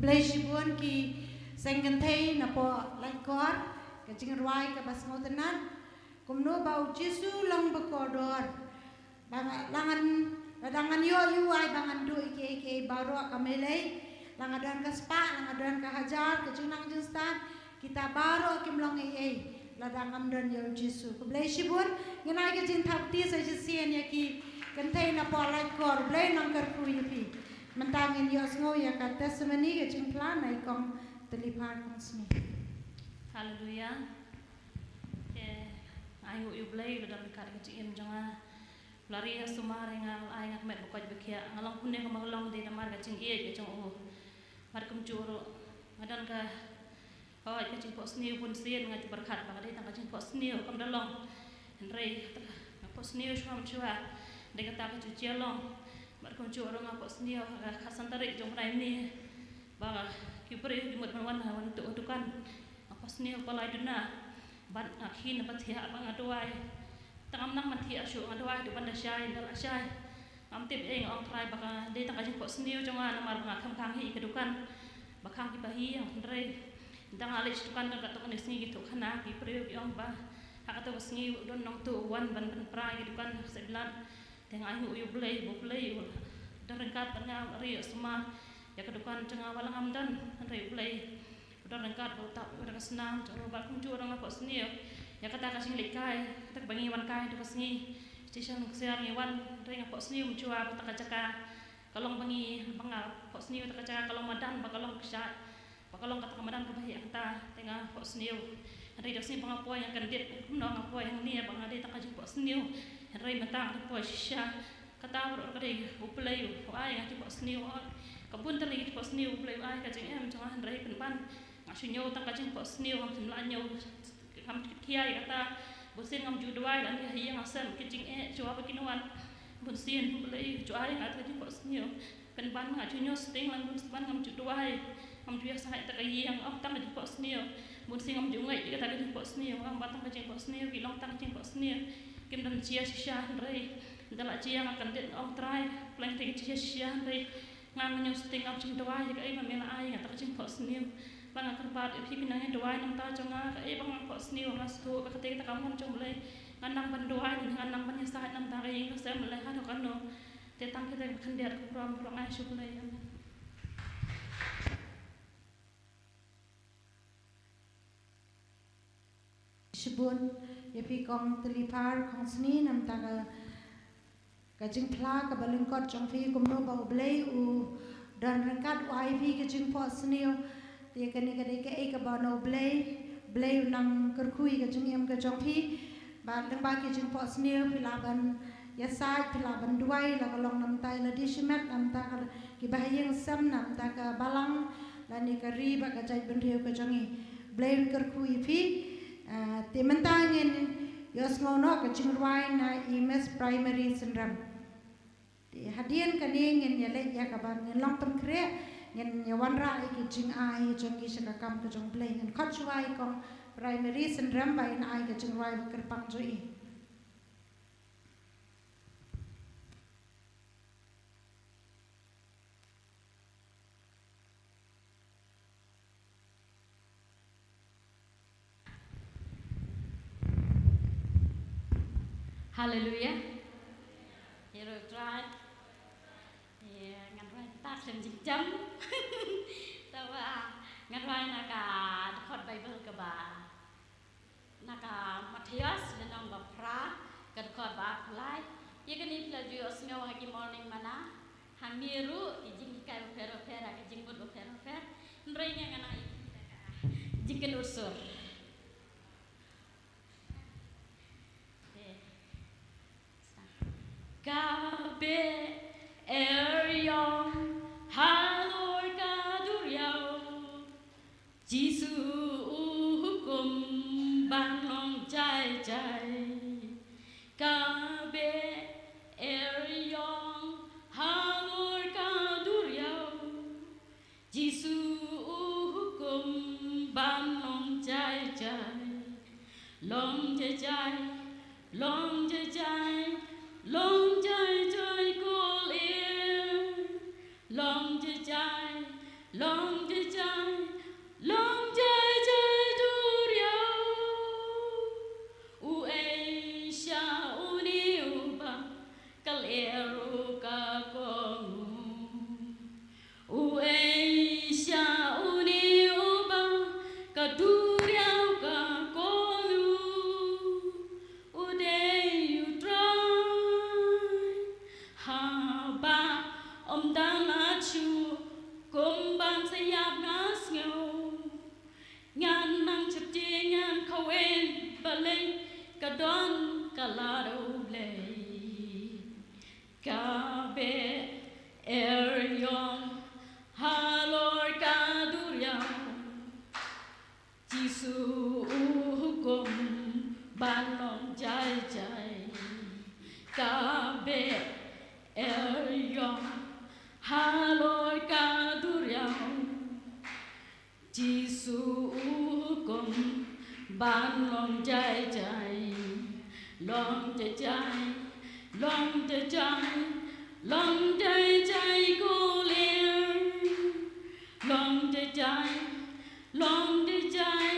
Khublei shibun ki seng kynthei napoh Laitkor, ka jingrwai kaba sngewtynnat. Kumno ba u Jisu long ba kordor. Ba nga, la ngan, lada ngan ïoh ïa u ai ba ngan duh ïa kiei kiei baroh ka mei lei. La nga don ka spah, la nga don ka hajar, ka jingnang jingstad, kita baroh kim long ei ei lada ngam don ïa u Jisu. Khublei shibun. Ngin ai ka jingthap kti sa shisien ïa ki kynthei napoh Laitkor. Blei nang kyrkhu ïa phi. Mynta ngin ïohsngew ïa ka testimony, ka jingphla na i Kong Tliphar Kongsni. Haleluya. Te, ai nguh ïa u Blei, u la don ryngkat ka jingim jong nga. U la ri ha sumar ïa nga, u la ai nga ka met ba koit ba khiah. Nga long kumne kumba nga long dei namar ka jingïeit ka jong u. Bad kumjuh ruh nga don ka, oh, ka jingphohsniew bunsien, nga ju pyrkhat ba ka dei tang ka jingphohsniew, kam da long. Hynrei kata ka, nga phohsniew shuwa mynshuwa. Dei kata ka ju jia long. Bad kumjuh ruh nga phohsniew ha ka khatsan tarik jong u bnai mynne ba ki briew ki mut ban wan, wan tuh ha dukan. Nga phohsniew ba lai duna. Bad nga khin ba thiah ba nga duwai. Tang ngam nang ban thiah shuh, nga duwai haduh ban da shai, da la shai. Ngam tip ei, nga ong Trai ba ka dei tang ka jingphohsniew jong nga namar ba nga kham khang hi ka dukan. Ba khang ki bahaïing, hynrei tang nga leit sha dukan don katto katne sngi ki tuh khana, ki briew ki ong ba ha kato ka sngi u don nongtuh u wan ban pynpra ïa ka dukan ha Seplat. Te nga ai nguh ïa u Blei, ba u Blei u don ryngkat bad nga, u la ri ha sumar ïa ka dukan jong nga, wat la ngam don, hynrei u Blei u don ryngkat, ba u tap ïa ka snam jong u. Bad kumjuh ruh nga phohsniew ïa kata ka jingleit kai, kata kaba ngi wan kai ha kato ka sngi. Station Ksiar ngi wan, hynrei nga phohsniew mynshuwa ba kata ka jaka ka long ba ngi, ba nga phohsniew kata ka jaka ka long madan, ba ka long kshaid, ba ka long kata ka madan kaba heh hangta. Te nga phohsniew. Hynrei da ka sngi ba nga poi nga kyndit kumno nga poi hangne ba nga dei tang ka jingphohsniew. Hynrei mynta nga poi shisha. Kata baroh ka dei u Blei u ai nga jingphohsniew. Ka bun tylli ka jingphohsniew u Blei u ai ka jingim jong nga, hynrei pynban nga shu ñiew tang ka jingphohsniew, ngam shym la ñiew, ngam khia ïa kata. Bunsien ngam ju duwai lane ha ïing ha sem, ki jingeh shuwa ba kin wan. Bunsien u Blei u ju ai nga tang ka jingphohsniew. Pynban nga ju ñiew sting, lane bunsien ngam ju duwai, ngam ju ïasaid ha kata ka ïing, ym tang ka jingphohsniew. Bunsien ngam ju ngeit ïa kata ka jingphohsniew, ym tang ka jingphohsniew, ki long tang ka jingphohsniew. Kim don jia shisha hynrei da la jia nga kyndit, nga ong Trai, pleng te ki jia shisha hynrei ngan ñiew sting, ngam shym duwai ïa kaei ba me la ai nga tang ka jingphohsniew. Ba nga kyrpad ïa phi, phin nang ïa duwai na ka bynta jong nga, kaei ba nga phohsniew nga sngewthuh ba kata ka kam jong u Blei. Ngan nang ban duwai, ngan nang ban ïasaid na ka bynta ka ïing ka sem, lane haduh katno. Te tang kita kiba khyndiat ka burom, burom ai sha u Blei. Amen. Shibun ïa phi Kong Tliphar Kongsni, na ka bynta ka jingphla kaba lyngkot jong phi, kumno ba u Blei u don ryngkat, u ai phi ka jingphohsniew. Te kane ka dei kaei kaba na u Blei, Blei u nang kyrkhu ïa ka jingim ka jong phi. Bad lyngba ki jingphohsniew phi lah ban ïasaid, phi lah ban duwai, la ka long na ka bynta i lade shimet, na ka bynta ki bahaïing sem, na ka bynta ka balang lane ka ri bad ka jaitbynriew ka jong ngi. Blei un kyrkhu ïa phi. Ah, te mynta ngin ïohsngew noh ka jingrwai na i Miss Primary Synrem. Te hadien kane ngin ïaleit ïa kaba ngin long pynkhreh, ngin ïa wanrah ïa ki jingai jong ngi sha ka kam ka jong u Blei. Ngin khot shuwa ïa i Kong Primary Synrem ba in ai ka jingrwai ba kyrpang jong i. Haleluya. Ïa u Trai. Ïa, ngan rwai tang khlem jingjam. Te ba ngan rwai na ka dkhot Baibl kaba na ka Mathaios lynnong ba phra, ka dkhot ba arphew lai. Ïa kane phi la ju ïohsngew ha ki morning manna, hangne ruh ki jinghikai bapher bapher, ha ki jingmut bapher bapher. Hynrei nga ngan ai ïa phi da ka jingkynnoh sur. Ka beh er ïong halor ka duriaw. Jisu u hukum ban long jai jai. Ka beh er ïong halor ka duriaw. Jisu u hukum ban long jai jai. Long jai jai, long jai jai, long jai jai kol er. Long jai jai, long jai Ba ym don la shuh kum ban sa ïap nga sngew. Ngan nang sheptieng ngan khawei balei ka don ka lad U Blei. Ka beh er ïong halor ka duriaw. Jisu u hukum ban long jai jai. Ka beh er ïong halor ka duriaw. Jisu u hukum ban long jai jai. Long jai jai, long jai jai, long jai jai ko ler. Long jai jai, long jai jai,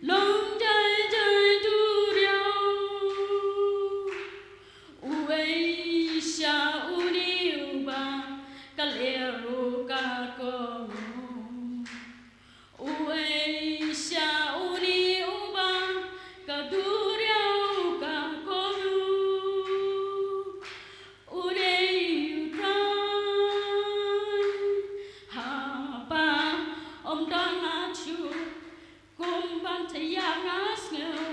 long jai jai duriaw. Uei sha uni uba ka ler ruh ka kohnguh. Uei sha uni uba ka duriaw ka kohnguh. U dei U Trai. Haba ym don la shuh kum ban sa ïap nga sngew.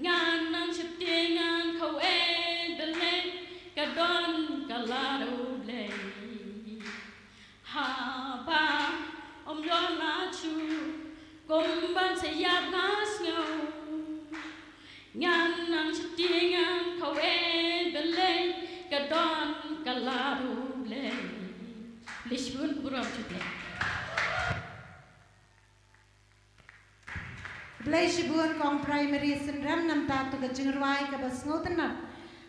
Ngan nang sheptieng ngan khawei balei ka don ka lad U Blei. Haba ym don la shuh kum ban sa ïap nga sngew. Ngan nang sheptieng ngan khawei balei ka don ka lad U Blei. Khublei shibun, ka burom sha U Blei. Khublei shibun Kong Primary Synrem namar kata ka jingrwai kaba sngewtynnat.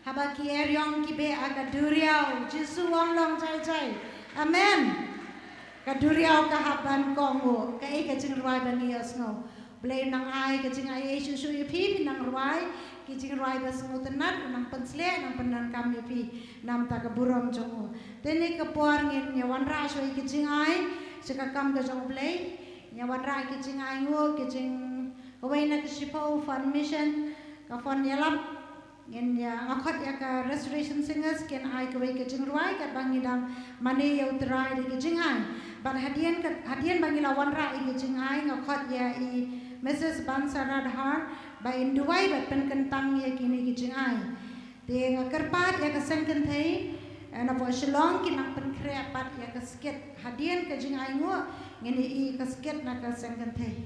Haba ki er ïong ki beh ha ka duriaw, Jisu u ong long jai jai. Amen. Ka duriaw ka hap ban kohnguh, kaei ka jingrwai ba ngi ïohsngew. Blei u nang ai ka jingai shuh shuh ïa phi, phi nang rwai ki jingrwai ba sngewtynnat, u nang pynshlur, u nang pyndonkam ïa phi namar kata ka burom jong u. Te kane ka por ngin ïa wanrah shuwa ïa ki jingai sha ka kam ka jong U Blei. Ngin ïa wanrah ki jingai nguh, ki jing, kawei na ka shiphew Fund Mission ka fund ïalap. Ngin ïa, nga khot ïa ka Restoration Singers kin ai kawei ka jingrwai katba ngi dang mane ïa U Trai da ki jingai. Bad hadien ka, hadien ba ngi la wanrah ïa ki jingai, nga khot ïa i Missus Bansa Radhar ba in duwai bad pynkyntang ïa kine ki jingai. Te nga kyrpad ïa ka Seng Kynthei, eh, na Shillong kin nang pynkhreh pat ïa ka skit. Hadien ka jingai nguh ngin ïa i ka skit na ka Seng Kynthei.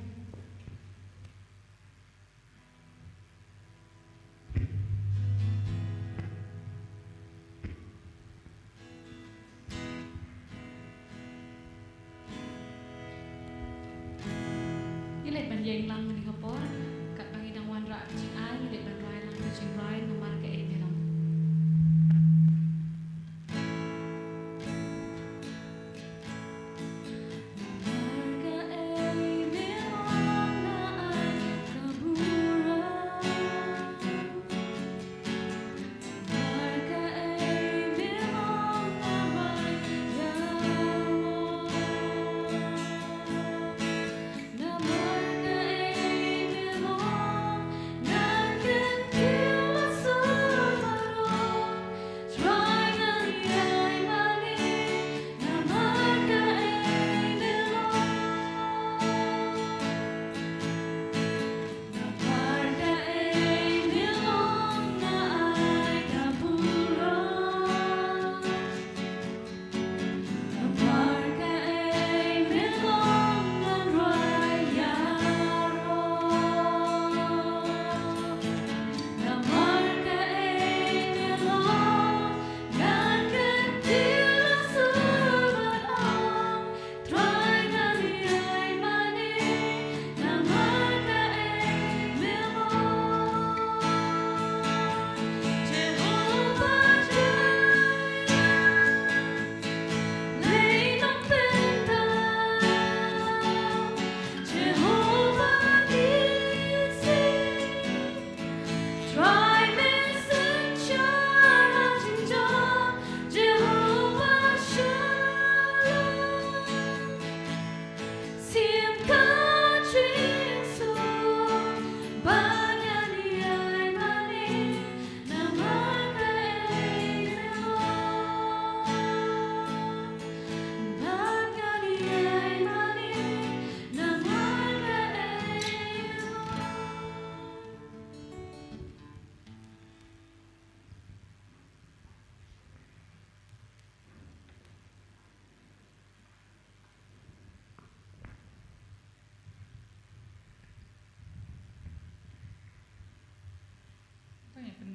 Ngi leit ban ïeng lang mynta ka por, katba ngi dang wanrah ka jingai, ngi leit ban rwai lang ka jingrwai namar kaei me long.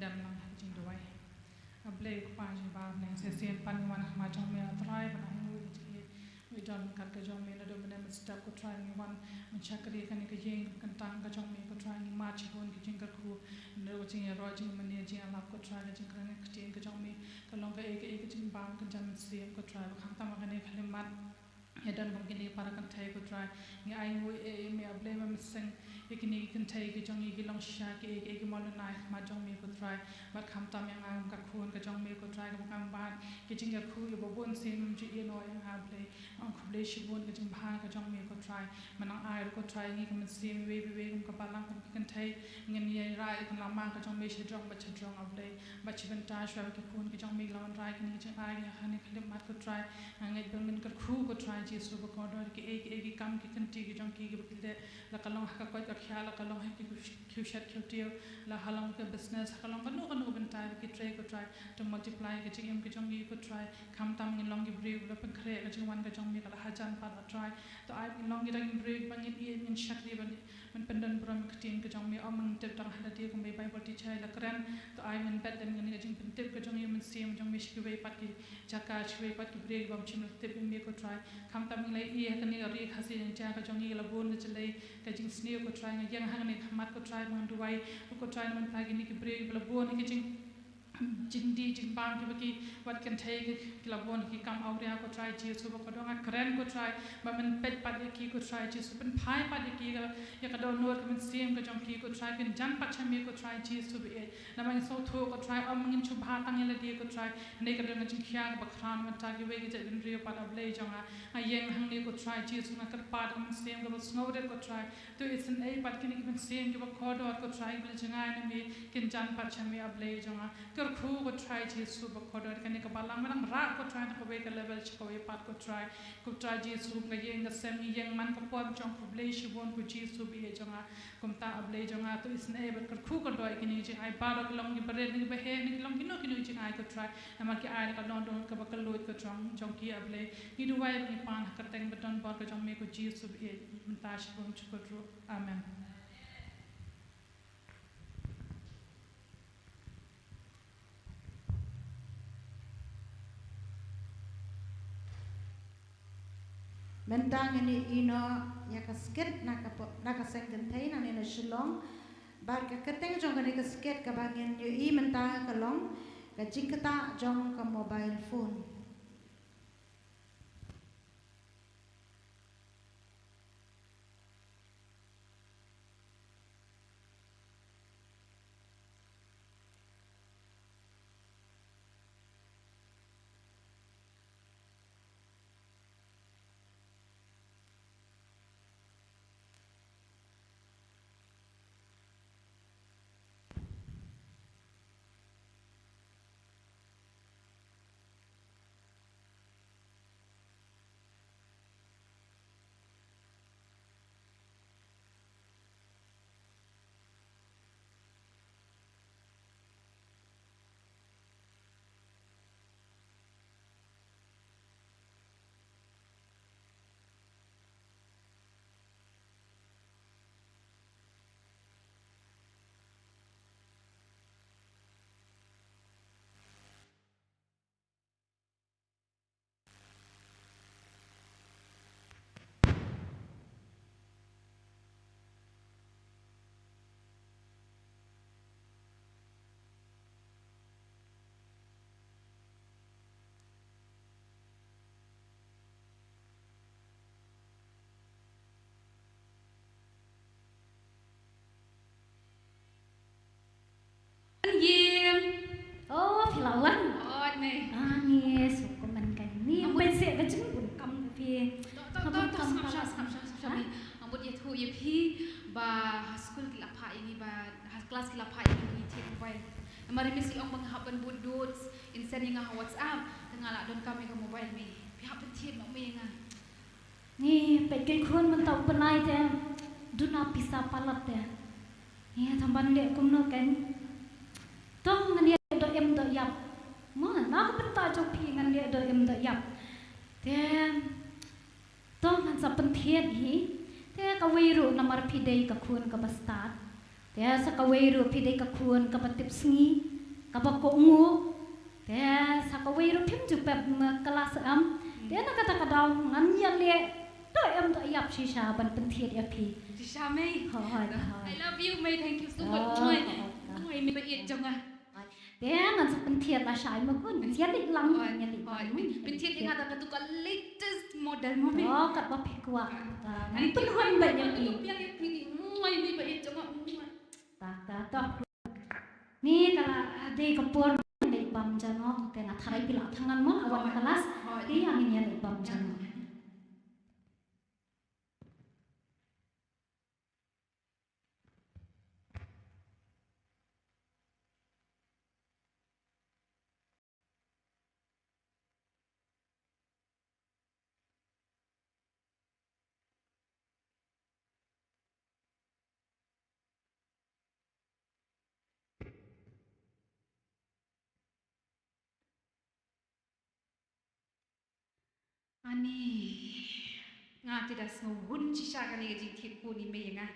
Dam lang ha ka jingduwai. A Blei Kpa jong ngi ba ha bneng, sa shisien pat ngi wan ha khmat jong me, A Trai, ban ai nguh ïa ka jingïeit, nguh don kat ka jong me. Naduh mynne mynstep, ko Trai, ngi wan ban shakri ha kane ka ïing kyntang ka jong me, ko Trai. Ngi mad shibun ki jingkyrkhu, naduh ka jingïaroh, jingmane, jingïalap, ko Trai, ka jingkren ka ktien ka jong me, ka long kaei kaei ka jingbam ka jong Mynsiem, ko Trai, ba khamtam ha kane ka khyllipmat ïa don kum kine ki para kynthei, ko Trai. Ngi ai nguh ïa me, A Blei, ba me seng ïa kine ki kynthei ki jong ngi, ki long shisha kiei kiei, ki mawlynnai ha khmat jong me, ko Trai. Bad khamtam ïa nga kum ka khun ka jong me, ko Trai, kaba nga mad ki jingkyrkhu kiba bun sien, mem ju ïehnoh ïa nga, A Blei. Nga ong khublei shibun ka jingbha ka jong me, ko Trai. Me nang ai ruh, ko Trai, ïa ngi kum mynsiem, iwei pa iwei, kum ka balang, kum ki kynthei, ngin ïa rah ïa ka lama ka jong me shajrong bad shajrong, A Blei. Bad shi bynta shuwa ba ki khun ki jong me ki la wanrah ïa kine ki jingai ha kane ka khyllipmat, ko Trai. Nga ngeit ba men kyrkhu, ko Trai Jisu bakordor, kiei kiei ki kam ki kynti ki jong ki kiba ki leh, la ka long ha ka koit ka khiah, la ka long ha ki khiew shet khiew tiew, la ka long ka business, la ka long kano kano ka bynta ba ki trei, ko Trai. To multiply ka jingim ka jong ki, ko Trai. Khamtam ngin long ki briew ba la pynkhreh ka jingwan ka jong me ka la hajan pat, A Trai. To ai ba ngin long kita ki briew ba ngin ïeit, ngin shakri, ba ngin ban pyndon burom ïa ka ktien ka jong me. Ym ba ngin tip tang ha lade, kumba i Bible teacher i la kren. To ai ba ngin bet lem ïa kane ka jingpyntip ka jong i Mynsiem jong me sha kiwei pat ki jaka, sha kiwei pat ki briew kiba ym shym la tip ïa me, ko Trai. Khamtam ngi la ïohi ha kane ka ri Khasi Jaiñtia ka jong ngi, la bun ka jlei ka jingsniew, ko Trai. Nga ïeng hangne ha khmat, ko Trai, ba ngan duwai, ko Trai, na bynta kine ki briew kiba la bun ha ki jing jingdih jingbam, kiba ki wat kynthei ki, ki la bun ha ki kam awria, ko Trai Jisu bakordor. Nga kren, ko Trai, ba men peit pat ïa ki, ko Trai Jisu, pynphai pat ïa ki, ïa ka dohnud ka mynsiem ka jong ki, ko Trai, kin jan pat sha me, ko Trai Jisu ba ïeit. Namar ngi sngewthuh, ko Trai, ym ngin shu bha tang ïa lade, ko Trai. Kane ka don ka jingkhia kaba khraw na bynta kiwei ki jaitbynriew pat, A Blei jong nga. Nga ïeng hangne, ko Trai Jisu, nga kyrpad ïa ka mynsiem kaba sngewrit, ko Trai. To isynei pat kine ki mynsiem kiba kordor, ko Trai, kiba la jngai na me, kin jan pat sha me, A Blei jong nga. Kyrkhu, ko Trai Jisu bakordor, kane ka balang me nang rah, ko Trai, na kawei ka level sha kawei pat, ko Trai. Ko Trai Jisu, ka ïing ka sem ngi ïeng man ka por, jong khublei shibun, ko Jisu ba ïeit jong nga. Kumta, A Blei jong nga, to isynei bad kyrkhu kordor ïa kine ki jingai baroh, ki long kiba rit ne kiba heh ne ki long kino kino ki jingai, ko Trai. Namar ki ai da ka dohnud kaba kylluid, ko Trai, jong ki, A Blei. Ngi duwai bad ngi pan ha ka kyrteng ba don bor ka jong me, ko Jisu ba ïeit, mynta shibun shakhmat ruh. Amen. Mynta ngin ïohi noh ïa ka skit na ka po-, na ka seng kynthei nangne na Shillong. Bad ka kyrteng jong kane ka skit kaba ngin ïohi mynta ka long Ka Jingktah jong ka Mobile Phone. Ïing. Oh, phi la wan. Oi, mei. Ah, ni, suk kumne kan ni. Ambut. Pynse ka jingbun kam phi. To, to, to, to, sngap sha, sngap sha, sngap sha, mei. Ambut ïathuh ïa phi ba ha skul ki la phah ïa ngi ba, ha klas ki la phah ïa ngi ba ngin thied mobile. Namar i Miss i ong ba nga hap ban bud notes, in send ïa nga ha WhatsApp, te nga la donkam ïa ka mobile, mei. Phi hap ban thied noh, mei, ïa nga. Ngi peit keiñ khun mynta u bnai te duna pisa palat te. Ngi tang ban leh kumno keiñ. To ngan leh doh im doh ïap. Mo na ka bynta jong phi ngan leh doh im doh ïap. Te to ngan sa pynthied hi. Te kawei ruh namar phi dei ka khun kaba stad. Te sa kawei ruh phi dei ka khun kaba tip sngi, kaba kohnguh. Te sa kawei ruh phim ju pep ma klas em. Te na kata ka daw ngan ïaleh to em to ïap shisha ban pynthied ïa phi. Shisha mei. Hooid, hooid. I love you mei, thank you so much. Hooid, hooid. Mei, mei ba ïeit jong nga. Te ngan sa pynthied lashai ma khun. Ïaleh lang, ïaleh lang. Pynthied ïa nga da katu ka latest model mo mei. To katba phi kwah. Ani pynhun ba ïa phi. Biang ïa phi. Mei, mei ba ïeit jong nga. Ta, ta, to. Ni ka la dei ka por leit bam ja noh, te nga tharai phi la thngan mo, a wan klas, te ïa ngin ïa leit bam ja noh. Ani, nga te da sngewhun shisha kane ka jingthied khun i mei ïa nga.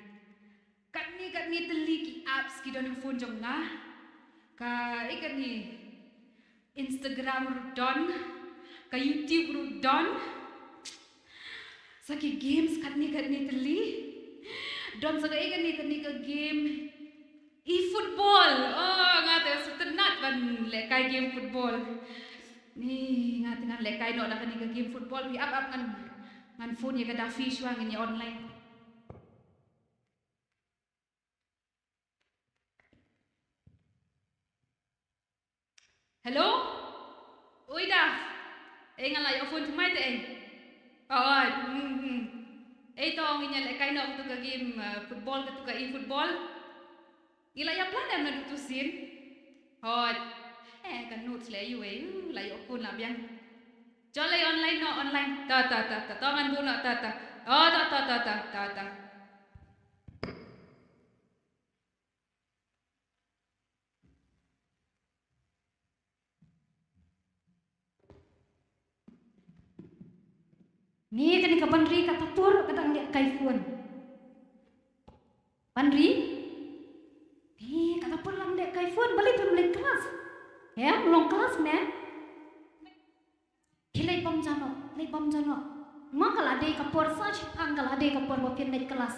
Katne katne tylli ki apps ki don ha phone jong nga. Ka, eh, katne Instagram ruh don, ka YouTube ruh don. Sa ki games katne katne tylli. Don sa ka, eh, katne katne ka game. E-football. Oh, nga te sngewtynnat ban lehkai game football. Ni, nga te ngan lehkai noh da kane ka game football. Phi ap ap ngan, ngan phone ïa ka Daffy shuwa ngin ïa online. Hello? Oi Daff. Ei, nga la ïoh phone thymmai te ei. Oh, oh, hmm, hmm. Ei to ngin ïa lehkai noh katu ka game, uh, football, katu ka e-football. Ngi la ïa plan em naduh tu sien. Hooid. Eh, ka notes leh ïa u ei. Uh, la ïoh phone la biang. Jolly online noh, online. Ta, ta, ta, ta. To ngan buh noh, ta, ta. Oh, ta, ta, ta, ta, ta, ta. Ni kane ka Banri kata por ka dang lehkai phone. Banri? Ni kata por dang lehkai phone, balei phim leit klas? Em long klas ne? Phi leit bam ja noh, leit bam ja noh. Mo ka la dei ka por sa shiphang ka la dei ka por ba phin leit klas.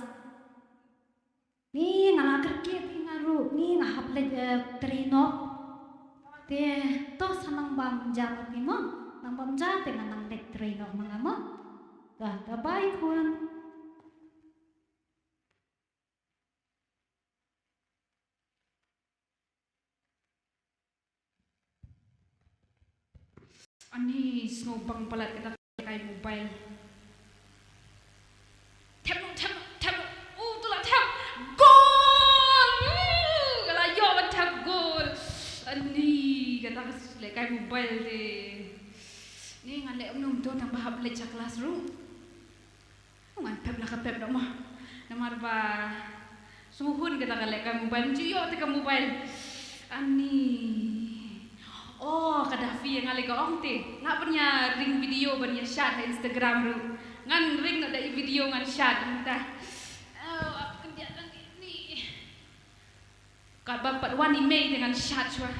Ni nga la kyrkieh te nga ruh, ni nga hap leit, eh, trei noh. Te to sa nang bam ja ma phi mo. Nang bam ja te nga nang leit trei noh ma nga mo. Ka, ka bye khun. Ani sngewbang palat kata ka lehkai mobile. Thep noh, thep noh, thep noh. Uh, tu la thep. Gol! Uh, ka la ïoh ban thep gol. Ani kata ka lehkai mobile te. Ni ngan leh kumno to tang ba hap leit sha klas ruh. Ngan pep la ka pep noh mo. Namar ba sngewhun kata ka lehkai mobile, ju ïoh te ka mobile. Ani. Oh, ka Daffy nga lei ka ong te. Lah ban ïa ring video ban ïa shad ha Instagram ruh. Ngan ring noh da i video ngan shad mynta. Oh, ap khyndiat lang ni. Katba pat wan i mei te ngan shad shuwa.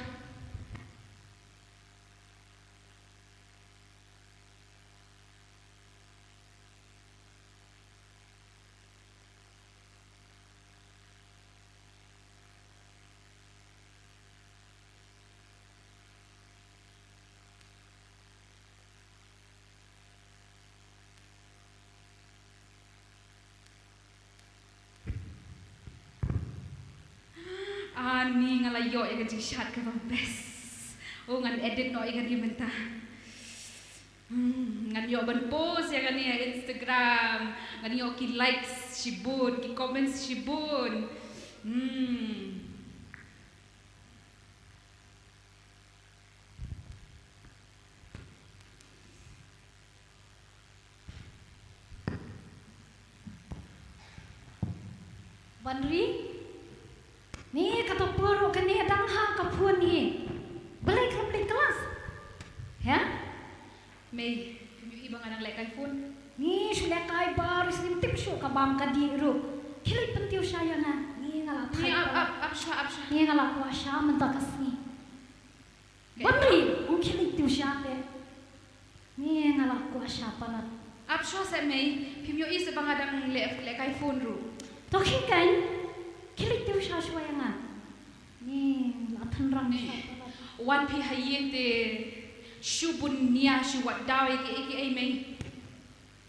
Ani nga la ïoh ïa ka jingshad kaba best. Oh, ngan edit noh ïa kane mynta. Hmm, ngan ïoh ban post ïa kane ha Instagram. Ngan ïoh ki likes shibun, ki comments shibun. Hmm. Banri, ni kata por ruh kane dang ha ka phone hi. Balei khlem leit klas? He? Mei, phim ïohi ba nga dang lehkai phone? Ni shu lehkai ba ruh shu tip shuh ka bam ka dih ruh. Phi leit pyntiew sha ïa nga. Ni nga la Ni ap, ap, ap sha, ap sha. Ni nga la kwah sha mynta ka sngi. Ban ri, ong khie leit tiew sha te. Ni nga la kwah sha palat. Ap sha se mei, phim ïohi se ba nga dang leh, lehkai phone ruh. To khie kan, khie leit tiew sha shuwa ïa nga. Ni la than rang sha palat. Wan phi ha ïing te shu bun nia shu wad daw ïa ki, ïa ki ei mei.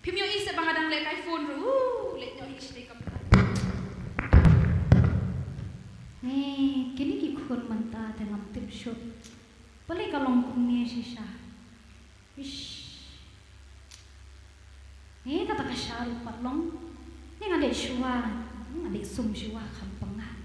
Phim ïohi se ba nga dang lehkai phone ruh. Uh, leh ïohi shatei kam. Ni kine ki khun mynta te ngam tip shuh. Balei ka long kumne shisha. Ish. Ni kata ka sha ruh pat long. Ni nga dei shuwa, nga dei sum shuwa kham pyngat.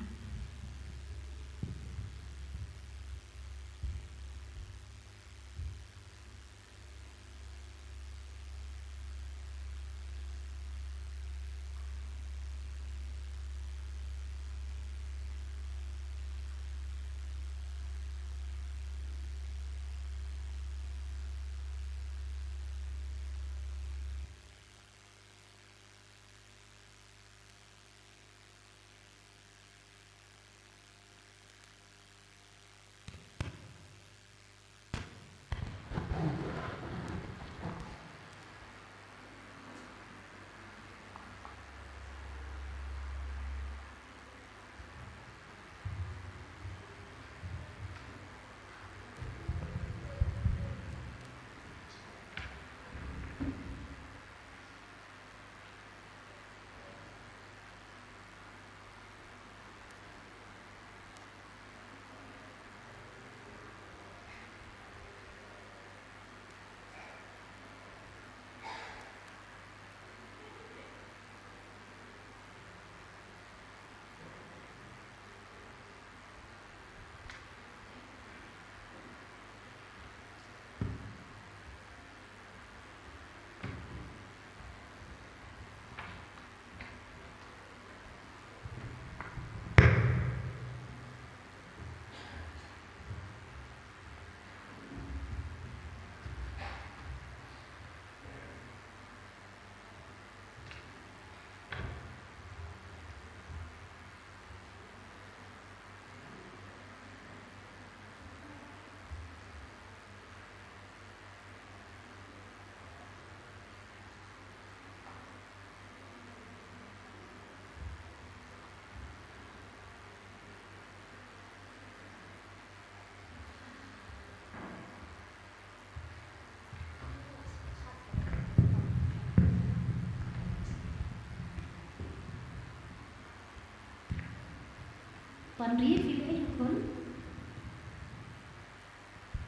Panri, phi leh ïa u khun?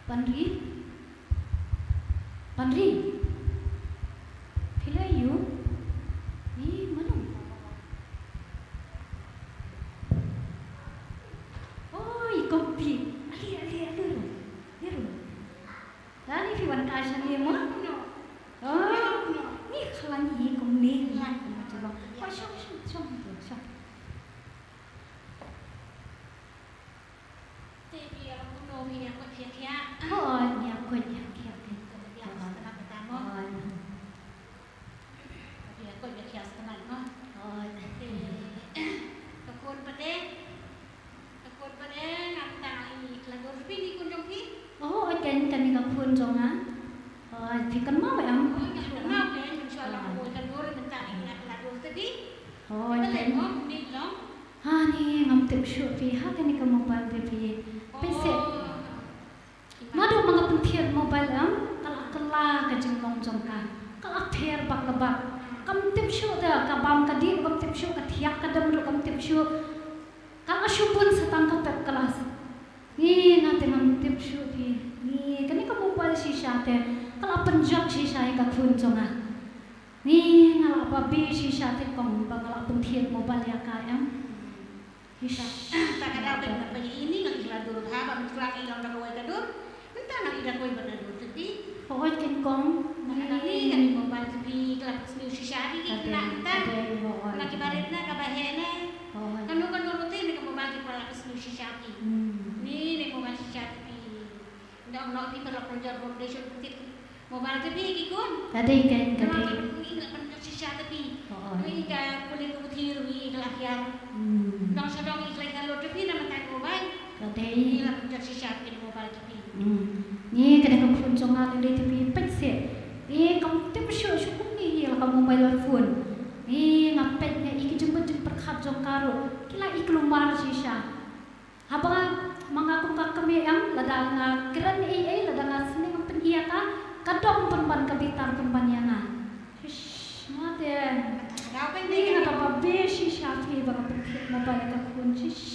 Panri? Panri? Phi leh ïa u? Ni mano? Oi, Kompi. Ali, ali, ali ru. Ali ru. Lani phi wan ka sha ngi mo? Oh, ni khlaiñ hi kumne. Khlaiñ kumne. Shong, shong, shong, shong. Te phi ïa kumno phi ïa koit phi ïa khiah? Oh, ïa koit ïa khiah. Te phi ïa koit ïa khiah mo? Oh. Phi ïa koit ïa khiah sa kynnoh mo? Oh. Te ka khun pat de. Ka khun pat de, ngam tang i kla dur phi ni khun jong phi? Oh, oi ken kane ka khun jong nga. Oh, phi kynmaw em? Oh, nga kynmaw ken, mynshuwa long kla dur, mynta i kla dur te phi. Oh, oi ken. Mo, ni long. Ha ni ngam tip shuh phi, ha kane ka mobile te phi. Phi seh. Oh. Naduh ba nga pynthied mobile em, ka la kylla ka jinglong jong ka. Ka la pher bak la bak. Kam tip shuh te ka bam ka dih, kam tip shuh ka thiah ka dem ruh kam tip shuh. Ka la shu bun sa tang ka pep klas. Ni nga te ngam tip shuh phi. Ni kane ka mobile shisha te ka la pynjot shisha ïa ka khun jong nga. Ni nga la babe shisha te kong ba nga la pynthied mobile ïa ka em. Ish. Ta ka daw ka nga pynïaid ïa ini nga la dur ha ba mynta ka long da kawei ka dur. Mynta nga la ïa da kawei ba da dur te phi. Hooid ken kong. Nga la ni ka ni mobile te phi ka la pynsniew shisha phi ki khynnah mynta. Hooid. Na ki barit na ka ba heh na. Hooid. Kano kano ruh te ni ka mobile ki la pynsniew shisha phi. Hmm. Ni ni mobile shisha te phi. Nda ong noh phi paralok nong jor foundation phi. Mobile te phi ki khun. Ka dei kan, ka dei. Namar ba ngi la pynjot shisha te phi. Oh, oh. Ngi ka pule ka puthi ruh ngi ka la hiar. Hmm. Nong sha nong ngi ka la hiar lut te phi namar ka mobile. Ka dei. Ngi la pynjot shisha te phi mobile te phi. Hmm. Ngi ka dei ka khun jong nga ka dei te phi peit se. Ngi kam tip shuh shuh kum ngi la ka mobile phone. Ngi nga peit nga i ki jingmut jingpyrkhat jong ka ruh. Ki la i kulmar shisha. Haba ma nga kum ka kmie em, lada nga kren ei ei, lada nga sneng pyn-i ïa ka, ka dom pynban ka bitar pynban ïa nga. Shish, nga te. Ni nga da ba be shisha phi ba nga pynthied mobile ka khun, shish.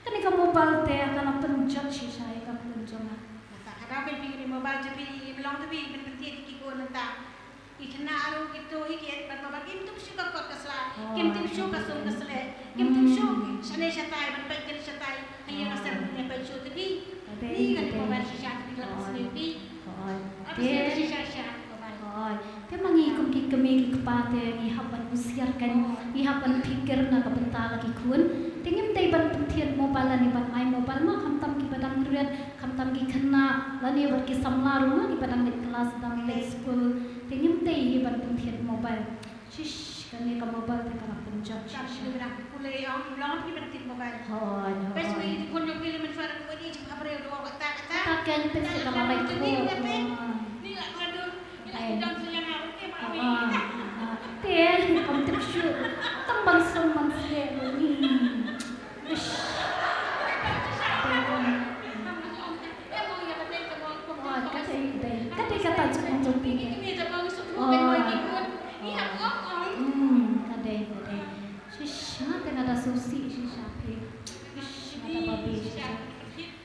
Kane ka mobile te ka la pynjot shisha ïa ka khun jong nga. Nata ka da phi ni mobile te phi, i mlong te phi, pyn pynthied ki khun nata. I khynnah ruh kito hi ki et bad mobile, kim tip shuh ka kot ka sla, kim tip shuh ka sum ka sleh, kim tip shuh shane shatai ban peit kane shatai. Hynrei ka sem ne peit shuh te phi. Ni kan mobile shisha te phi la sniew phi. Te shisha shisha mobile. Te ma ngi kum ki kmie ki kpa te ngi hap ban husiar kan, ngi hap ban phikir na ka bynta la ki khun. Te ngim dei ban pynthied mobile lane ban ai mobile ma khamtam kiba dang rit, khamtam ki khynnah lane bad ki samla ruh ma kiba dang leit klas dang leit skul. Te ngim dei hi ban pynthied mobile. Shish, kane ka mobile te ka la pynjot. Kam shu dang pule ong long ki ban tip mobile. Hooid, hooid. Pes wi di kun jong ki le mynshwa da ka wadi jong ka briew da ong kata kata. Kata ken pes ka la bai ko. Ni la ka dur. Ni la ka dur suyang aku ke ma wi. Te kam tip shu. Tang ban sum ban sle ni. Ish. Ka dei, ka dei, ka dei kata jong phi. Oh, oh. Hmm, ka dei, ka dei. Shish, nga te nga da sngewsih shisha phi. Shish, nga da babe shisha.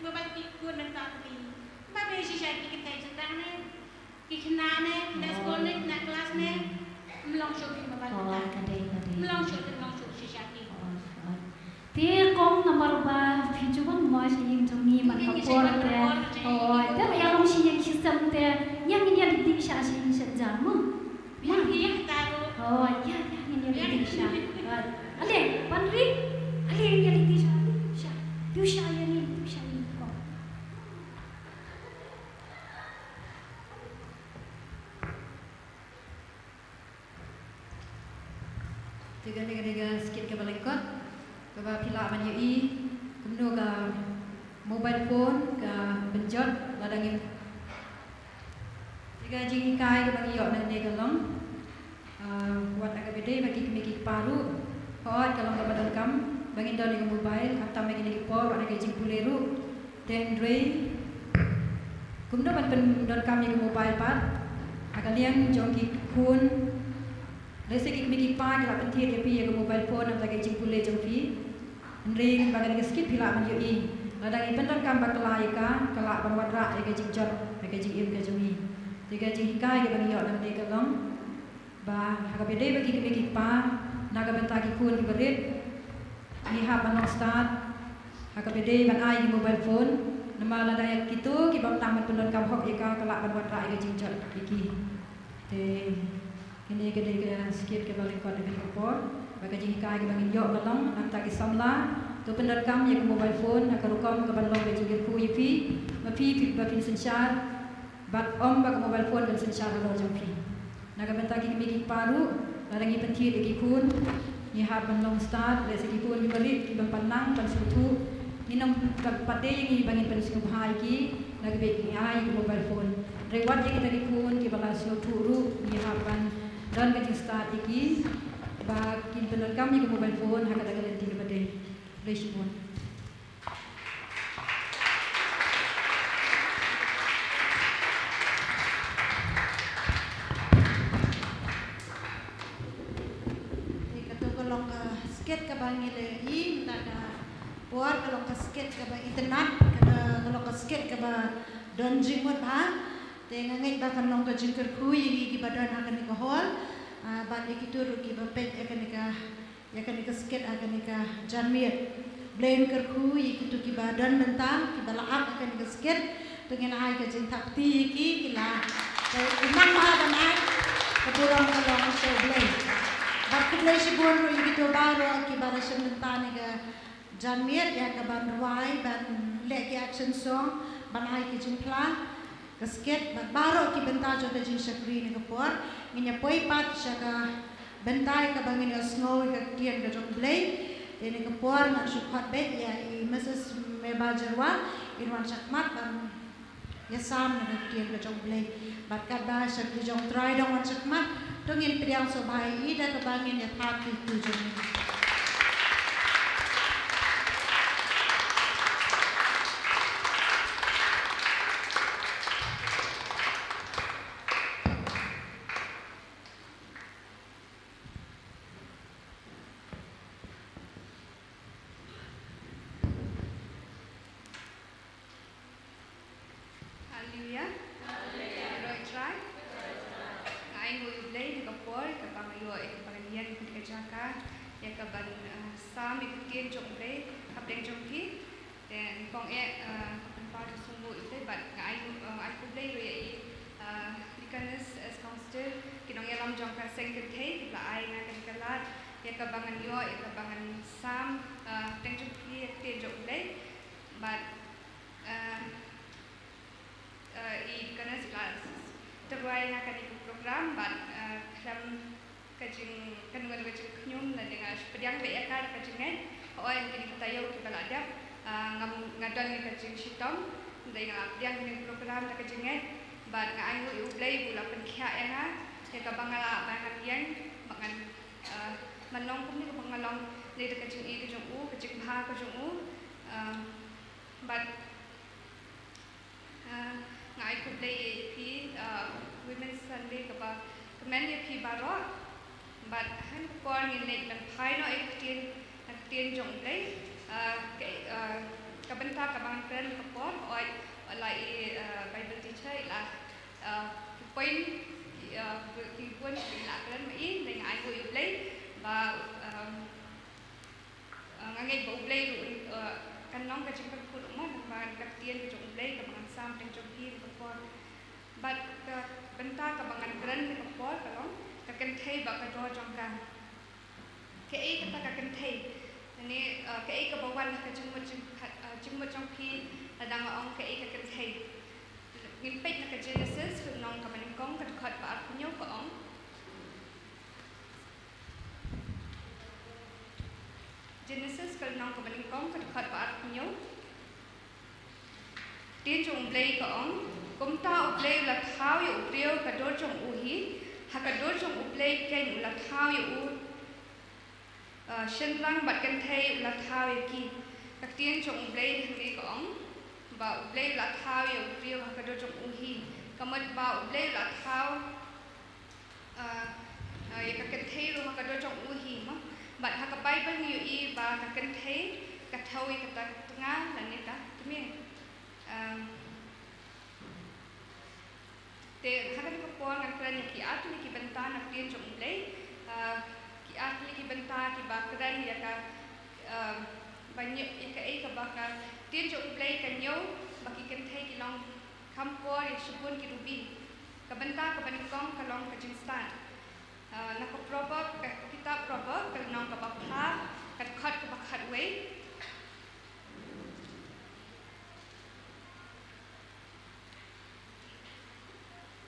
Ba ba ki khun nangta phi. Babe shisha ki kynthei jingdang ne. Ki khynnah ne, khynnah skul ne, khynnah klas ne. Mlong shuh ki mobile nangta. Oh, ka dei, ka dei. Mlong shuh, mlong shuh shisha ki. Oh, oh. Te kong namar ba phi ju wan mo sha ïing jong ngi man ka por te. Oh, te ïa long sha ïing sha sem te. Ïa ngin ïa dih sha sha ïing sha jar mo. Ïa ïa ta ro. Oh, ïa ïa ngin ïa dih sha. Ale, pan ri. Ale ngin ïa dih sha. Sha. Tu sha ïa ngin, tu sha ïa ngin ko. Te kane ka dei ka skit kaba lyngkot kaba phi lah ban ïohi kumno ka mobile phone ka pynjot lada ngim. Te ka jinghikai kaba ngi ïoh nangne ka long, ah, wat ha kaba dei ba ki kmie ki kpa ruh, hooid ka long kaba donkam ba ngin don ïa ka mobile, khamtam ha kine ki por, wat ha ka jingpule ruh. Te hynrei kumno ban pyndonkam ïa ka mobile pat ha ka liang jong ki khun. Lehse ki kmie ki kpa ki la pynthied ïa phi ïa ka mobile phone namar ka jingpule jong phi. Hynrei ba kane ka skit phi lah ban ïohi. Lada ngi pyndonkam bakla ïa ka, ka lah ban wanrah ïa ka jingjot ha ka jingim ka jong ngi. Te ka jinghikai kaba ngi ïoh nangne ka long ba ha kaba dei ba ki kmie ki kpa na ka bynta ki khun kiba rit, ngi hap ban long stad ha kaba dei ban ai ki mobile phone, namar lada ïa kito ki bym tang ban pyndonkam hok ïa ka, ka lah ban wanrah ïa ka jingjot ïa ki. Te kane ka dei ka skit kaba lyngkot ha kane ka por. Bad ka jinghikai kaba ngin ïoh ka long, nangta ki samla, to pyndonkam ïa ka mobile phone ha ka rukom kaban long ka jingkyrkhu ïa phi, ma phi, phi ba phin synshar. Bad ym ba ka mobile phone kan synshar halor jong phi. Na ka bynta ki kmie ki kpa ruh, lada ngi pynthied ïa ki khun, ngi hap ban long stad, lehse ki khun kiba rit, ki bym pat nang ban sngewthuh. Ngin ym pat dei ïa ngi ba ngin pynsngewbha ïa ki na ka bynta ngi ai ïa ki mobile phone. Hynrei wat ïa kita ki khun kiba la sngewthuh ruh, ngi hap ban don ka jingstad ïa ki ba kin pyndonkam ïa ki mobile phone ha kata ka lynti kaba dei. Khublei shibun. Te kato ka long ka skit kaba ngi la ïohi mynta ka por, ka long ka skit kaba itynnad, ka long ka skit kaba don jingmut bha. Te nga ngeit ba kan long ka jingkyrkhu ïa ngi kiba don ha kane ka hall, ah, bad ïa kito ruh kiba peit ïa kane ka ïa kane ka skit ha kane ka janmiet. Blei un kyrkhu ïa kito kiba don mynta kiba la act ha kane ka skit. To ngin ai ka jingthap kti ïa ki, ki la, ki man bha ban ai. Ka burom ka long sha U Blei. Bad khublei shibun ruh ïa kito baroh kiba la shim bynta ha kane ka janmiet ïa ka ban rwai, ban leh ki action song, ban ai ki jingphla. Basket, bad baroh ki bynta jong ka jingshakri ïa kane ka por, ngin ïa poi pat sha ka bynta kaba ngin ïa sngew ïa ka ktien ka jong U Blei. Te ïa kane ka por ngan shu khot beit ïa i Mrs Mebal Jyrwa, in wan shakhmat ban ïa sam ïa ka ktien ka jong U Blei. Bad katba sha ki jong U Trai dang wan shakhmat, to ngin pdiang sngewbha ïa i da kaba ngin ïa thap ki kti jong ngi. Haleluia. Haleluia. Ïaroh ïa U Trai. Nga ainguh ïa U Blei ïa kane ka por kaba nga ïoh ïa ka ban ïeng ha kane ka jaka, ïa ka ban, eh, sam ïa ka ktien jong U Blei hapdeng jong phi. Te nyngkong eh, eh, nga pynpaw jingsngewnguh ïa U Blei bad nga ainguh, eh, nga ainguh ïa U Blei ruh ïa i, eh, Deaconess, eh, Scongstir, ki nongïalam jong ka seng kynthei kiba la ai ïa nga kane ka lad ïa kaba ngan ïoh, ïa kaba ngan sam, eh, hapdeng jong phi ïa ka ktien jong U Blei. Bad, eh, eh, i Deaconess i la tyrwa ïa nga kane ka program bad, eh, khlem ka jing, kano kano ka jingkhñium lane nga shu pdiang beit ïa ka da ka jingngeit. Hooid, ha kine ki taïew kiba la dep, ah, ngam, nga don ïa ka jingshitom, hynrei nga la pdiang ïa kane ka program da ka jingngeit. Bad nga ainguh ïa U Blei ba u la pynkhiah ïa nga ïa kaba nga lah ban ïeng, ba ngan, ah, ban long kumne kaba nga long, lei da ka jingïeit ka jong u, ka jingbha ka jong u. Ah, bad Ah, nga ai khublei ïa phi, ah, Women's Sunday kaba kmen ïa phi baroh. Bad ha kane ka por ngin leit ban phai noh ïa ka ktien, ïa ka ktien jong U Blei. Ah, ka, ah, ka bynta kaba ngan kren ha kane ka por, hooid, wat la i, ah, Bible teacher i la, ah, ki point, ki, ah, ki bun ki la kren ma i, hynrei nga ainguh ïa U Blei ba, ah, Ah, nga ngeit ba U Blei ruh, ah, kan long ka jingpynkhuid mo, namar ka ktien ka jong U Blei kaba ngan sam hapdeng jong phi ha kane ka por. Bad ka bynta kaba ngan kren ha kane ka por ka long ka kynthei bad ka dor jong ka. Kaei kata ka kynthei? Lane, ah, kaei kaba wan ha ka jingmut jong, ah, jingmut jong phi lada nga ong kaei ka kynthei? Ngin peit na ka Genesis, ka lynnong kaba nyngkong, ka dkhot ba arphew hynñiew ka ong. Genesis ka lynnong kaba nyngkong, ka dkhot ba arphew hynñiew. Ktien jong U Blei ka ong, kumta U Blei u la thaw ïa u briew ha ka dur jong u hi, ha ka dur jong U Blei keiñ u la thaw ïa u, ah, shynrang bad kynthei u la thaw ïa ki. Ka ktien jong U Blei hangne ka ong ba U Blei u la thaw ïa u briew ha ka dur jong u hi. Ka mut ba U Blei u la thaw, ah, ah, ïa ka kynthei ruh ha ka dur jong u hi mo. Bad ha ka Baibl ngi ïohi ba ka kynthei ka thew ïa kata ka tnga lane ka tmier. Ah, te ha kane ka por ngan kren ïa ki ar tylli ki bynta na ktien jong U Blei. Ah, ki ar tylli ki bynta kiba kren ïa ka, ah, ba ñiew, ïa kaei kaba ka ktien jong U Blei ka ñiew ba ki kynthei ki long kham kor ïa shibun ki rubi. Ka bynta kaba nyngkong ka long ka jingstad. Ah, na ka Proverb, ka kitab Proverb, ka lynnong kaba phra, ka dkhot kaba khatwei.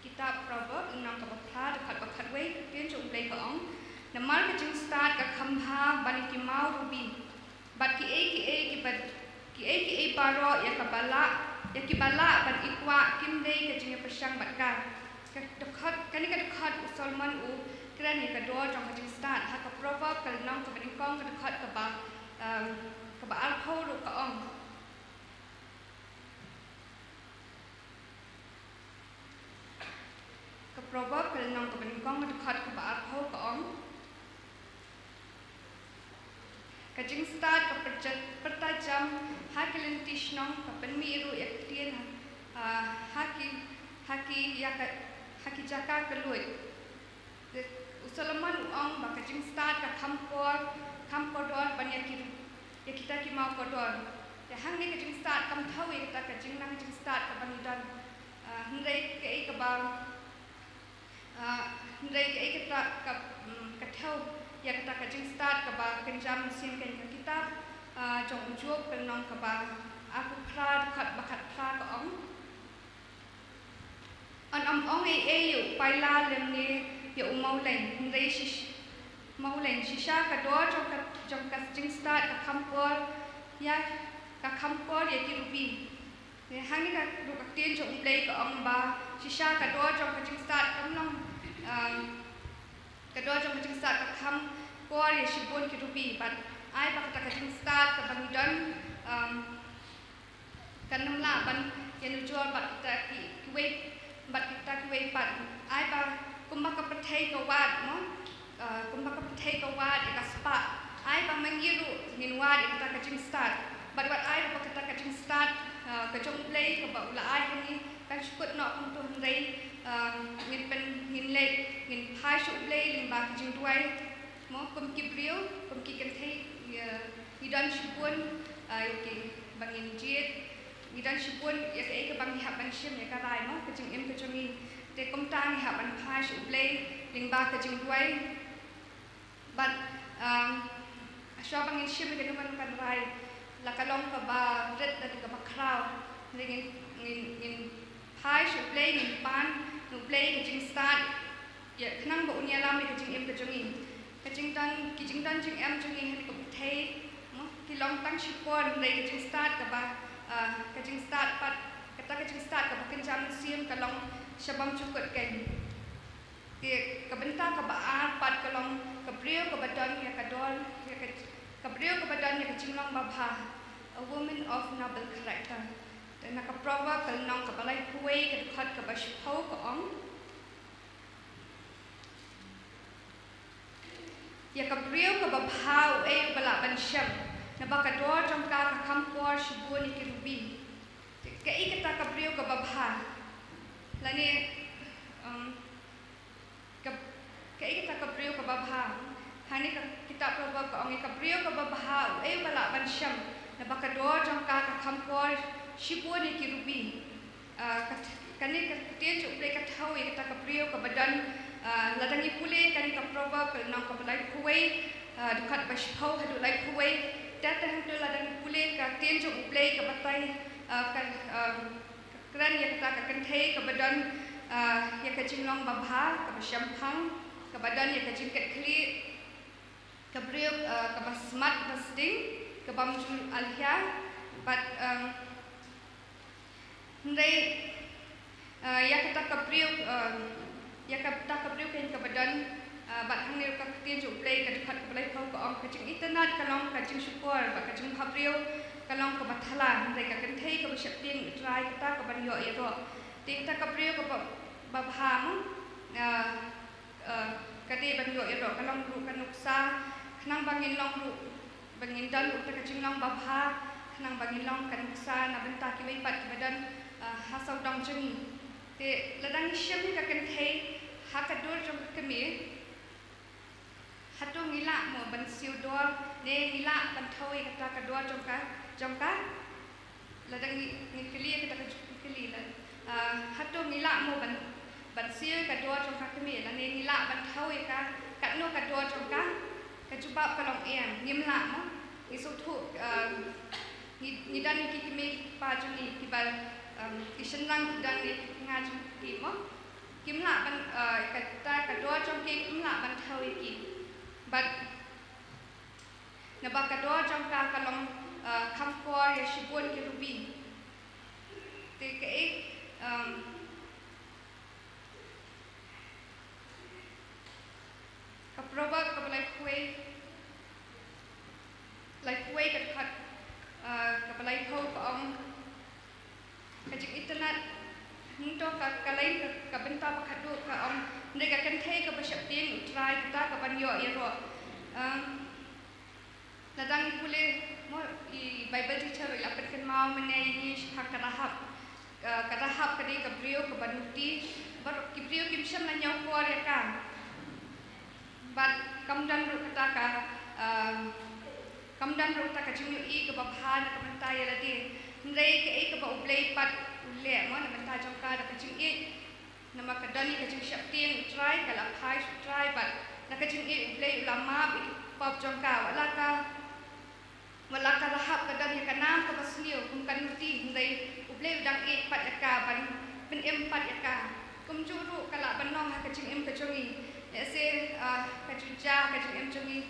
Kitab Proverb, lynnong kaba phra, dkhot ba khatwei, ka ktien jong U Blei ka ong, namar ka jingstad ka kham bha ban ïa ki maw rubi. Bad kiei kiei kiba, kiei kiei baroh ïa kaba lah, ïa kiba lah ban i kwah kim dei ka jingïapyrshang bad ka. Ka dkhot, kane ka dkhot u Solomon u kren ïa ka dor jong ka jingstad, ha ka Proverb ka lynnong kaba nyngkong ka dkhot kaba, em, kaba arphew ruh ka ong. Ka Proverb ka lynnong kaba nyngkong ka dkhot kaba arphew ka ong. Ka jingstad ka pyrjat-, pyrta jam ha ki lynti shnong, ka pynmih ruh ïa ka ktien ha, ha, ha ki, ha ki ïa ka, ha ki jaka ka luid. U Solomon u ong ba ka jingstad ka kham kor, kham kordor ban ïa ki, ïa kita ki maw kordor. Te hangne ka jingstad kam thew ïa kata ka jingnang jingstad kaba ngi don. Ah, hynrei kaei kaba, ah, hynrei kaei kata ka, mm, ka thew ïa kata ka jingstad kaba kynjam mynsiem, ka kitab, ah, jong u Job ka lynnong kaba arphew phra dkhot ba khatphra ka ong. Ym ong ei ei ïa u paila lymne ïa u mawleiñ, hynrei shish-, mawleiñ, shisha ka dor jong ka, jong ka jingstad ka kham por ïa, ka kham por ïa ki rubi. Te hangne ka ruh ka ktien jong U Blei ka ong ba shisha ka dor jong ka jingstad kam long, um, ka dor jong ka jingstad ka kham por ïa shibun ki rubi, bad ai ba kata ka jingstad kaba ngi don, um, kan ym lah ban ïanujor bad kita ki, kiwei, bad kita kiwei pat. Ai ba kumba ka pyrthei ka wad, mo? Ah, kumba ka pyrthei ka wad ïa ka spah, ai ba ma ngi ruh ngin wad ïa kata ka jingstad. Bad wat ai ba kata ka jingstad, ah, ka jong U Blei kaba u la ai ha ngi kan shu kut noh kumto, hynrei, ah, ngin pyn, ngin leit, ngin phai sha U Blei lyngba ka jingduwai. Mo, kum ki briew, kum ki kynthei, ïa, ngi don shibun, ah, ïa kiba ngin jied, ngi don shibun ïa kaei kaba ngi hap ban shim ïa ka rai, mo, ka jingim ka jong ngi. Te kumta ngi hap ban phai sha U Blei lyngba ka jingduwai. Bad, um, shuwa ba ngin shim ïa kano kano ka rai, la ka long kaba rit lane kaba khraw, ngin, ngin, ngin phai sha U Blei, ngin pan na U Blei ka jingstad, ïa, khnang ba un ïalam ïa ka jingim ka jong ngi. Ka jingdon, ki jingdon jingem jong ngi ha kane ka pyrthei, mo, ki long tang shipor, hynrei ka jingstad kaba, ah, ka jingstad pat, kata ka jingstad kaba kynja mynsiem ka long sha bymjukut keiñ. Te ka bynta kaba ar pat ka long ka briew kaba don ïa ka dor, ïa ka, ka briew kaba don ïa ka jinglong babha, a woman of noble character. Te na ka Proverb ka lynnong kaba laiphew wei ka dkhot kaba shiphew ka ong, ïa ka briew kaba bha uei uba lah ban shem, naba ka dor jong ka ka kham por shibun ïa ki rubi. Te kaei kata ka briew kaba bha? Lane, um, ka, kaei kata ka briew kaba bha? Hangne ka kitab Proverb ka ong ïa ka briew kaba bha uei uba lah ban shem, naba ka dor jong ka ka kham por shibun ïa ki rubi. Ah, kat-, kane ka ktien jong U Blei ka thew ïa kata ka briew kaba don, ah, lada ngi pule kane ka Proverb ka lynnong kaba laiphew wei, ah, dkhot ba shiphew haduh laiphew wei. Te, te hangto lada ngi pule ka ktien jong U Blei ka batai, ah, ka, ah, ka kren ïa kata ka kynthei kaba don, ah, ïa ka jinglong babha, kaba shemphang, kaba don ïa ka jingkitkhlieh, ka briew, eh, kaba smat, kaba sting, kabym ju alhia, bad, em, hynrei, eh, ïa kata ka briew, em, ïa kata ka briew keiñ kaba don, eh, bad hangne ka ktien jong U Blei ka dkhot kaba laiphew ka ong, ka jingitynnad ka long ka jingshukor, bad ka jingbhabriew ka long kaba thala, hynrei ka kynthei kaba sheptieng U Trai kata kaban ïoh ïaroh. Te kata ka briew kaba, babha mo, eh, eh, ka dei ban ïoh ïaroh, ka long ruh ka nuksa, khnang ba ngin long ruh, ba ngin don ruh kata ka jinglong babha, khnang ba ngin long ka nuksa na bynta kiwei pat kiba don, eh, ha sawdong jong ngi. Te lada ngi shem ïa ka kynthei ha ka dur jong ka kmie, hato ngi lah mo ban siew dor, ne ngi lah ban thew ïa kata ka dor jong ka, jong ka? Lada ngi, ngi kylli ïa kata ka ju-, kylli la, ah, hato ngi lah mo ban, ban siew ïa ka dor jong ka kmie, lane ngi lah ban thew ïa ka, katno ka dor jong ka? Ka jubab ka long em, ngim lah mo. Ngi sngewthuh, ah, ngi, ngi don ïa ki kmie ki kpa jong ngi kiba, um, ki shynrang ki don ïa ki kynga jong ki mo. Kim lah ban, ah, kata ka dor jong ki kim lah ban thew ïa ki. Bad naba ka dor jong ka ka long, ah, kham kor ïa shibun ki rubi. Te kaei, um, ka Proverb kaba laiphew wei, laiphew wei ka dkhot, ah, kaba laiphew ka ong, ka jingitynnad, hynto ka, ka lain ka, ka bynta ba khatduh ka ong, hynrei ka kynthei kaba sheptieng U Trai kata kaban ïoh ïaroh. Um, Lada ngi pule mo, i Bible teacher i la pynkynmaw mynne ïa ngi shaphang ka Rahab. Ka, ka Rahab ka dei ka briew kaba nuti, baroh ki briew kim shym la ñiewkor ïa ka. Bad kam don ruh kata ka, um, kam don ruh kata ka jingïohi kaba bha na ka bynta ïa lade. Hynrei kaei kaba U Blei pat u leh mo na bynta jong ka da ka jingïeit. Namar ka don ïa ka jingsheptieng U Trai, ka la phai sha U Trai bad na ka jingïeit U Blei u la map ïa ki pop jong ka. Wat la ka, wat la ka Rahab ka don ïa ka nam kaba sniew kum ka nuti, hynrei U Blei u dang ïeit pat ïa ka ban pynim pat ïa ka. Kumjuh ruh ka lah ban long ha ka jingim ka jong ngi. Lehse, ah, ka ju jia ka jingim jong ngi,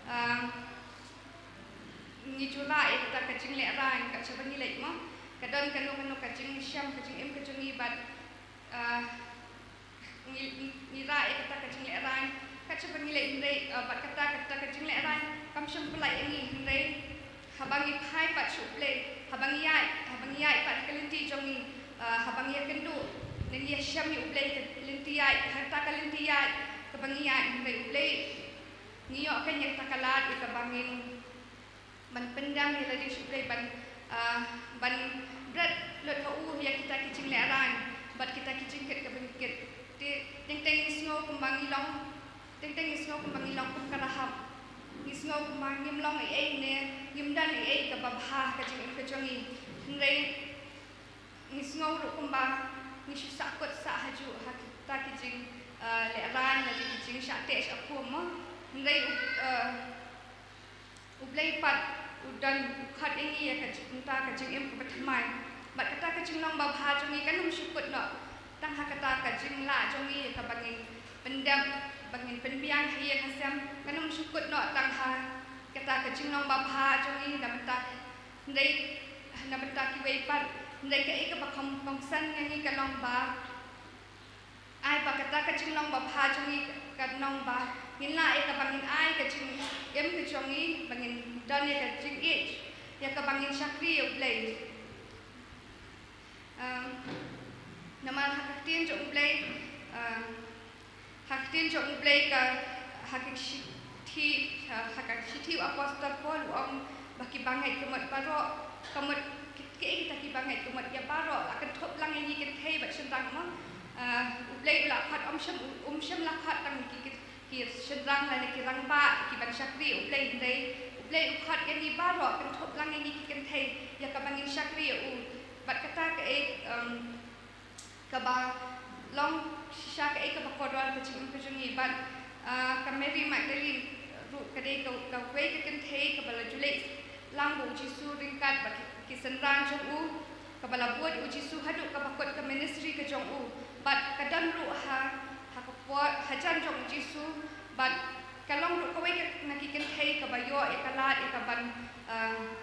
ah, ngi ju rah ïa kata ka jinglehrain, kat shaba ngi leit mo. Ka don kano kano ka jingshem ka jingim ka jong ngi bad, ah, ngi, ngi rah ïa kata ka jinglehrain kat shaba ngi leit, hynrei, ah, bad kata, kata ka jinglehrain kam shym pynlait ïa ngi, hynrei haba ngi phai pat sha U Blei, haba ngi ïaid, haba ngi ïaid pat ha ka lynti jong ngi, ah, haba ngi ïakynduh, ngi ïashem ïa U Blei ha ka lynti ïaid, ha kata ka lynti ïaid kaba ngi ïaid, hynrei U Blei, ngi ïoh kein ïa kata ka lad ïa kaba ngin ban pyndem ïa lade sha U Blei ban, ah, ban bret lut ha u ïa kita ki jinglehrain bad kita ki jingkit kaba ngi kit. Te teng teng ngi sngew kumba ngi long, teng teng ngi sngew kumba ngi long kum ka Rahab. Ngi sngew kumba ngim long ei ei ne ngim don ei ei kaba bha ha ka jingim ka jong ngi. Hynrei ngi sngew ruh kumba ngi shu sahkut sah hajuh ha kita ki jing, ah, lehrain, ha ki jingshah teh shah kum mo. Hynrei U, ah, U Blei pat u don, u khot ïa ngi ïa ka jing, mynta ka jingim kaba thymmai. Bad kata ka jinglong babha jong ngi kan ym shu kut noh tang ha kata ka jinglah jong ngi ïa kaba ngin pyndep, ba ngin pynbiang ha ïing ha sem, kan ym shu kut noh tang ha kata ka jinglong babha jong ngi na bynta, hynrei na bynta kiwei pat, hynrei kaei kaba kong, kongsan ïa ngi ka long ba ai ba kata ka jinglong babha jong ngi kan long ba ngin lah ïa kaba ngin ai ka jingim ka jong ngi, ba ngin don ïa ka jingïeit ïa kaba ngin shakri ïa U Blei. Um, namar ha ka ktien jong U Blei, um, ha ka ktien jong U Blei ka, ha ka shithi, ha, ha ka shithi u apostol Paul u ong ba ki bangeit ka mut baroh, ka mut ki, ki, kita ki bangeit ka mut ïa baroh la kynthup lang ïa ngi kynthei bad shynrang mo. Ah, U Blei u la khot, um shym, um shym la khot tang ki, ki, ki shynrang lane ki rangbah ki ban shakri U Blei, hynrei U Blei u khot ïa ngi baroh, kynthup lang ïa ngi ki kynthei ïa kaba ngin shakri ïa u. Bad kata kaei, um, kaba long shisha kaei kaba kordor ka jingim ka jong ngi bad, ah, ka Mary Magdalene ruh ka dei ka, kawei ka kynthei kaba la ju leit lang bad U Jisu ryngkat bad ki, ki synran jong u, kaba la bud U Jisu haduh kaba kut ka ministry ka jong u. Bad ka don ruh ha, ha ka por hajan jong U Jisu bad ka long ruh kawei ka, na ki kynthei kaba ïoh ïa ka lad ïa ka ban, ah,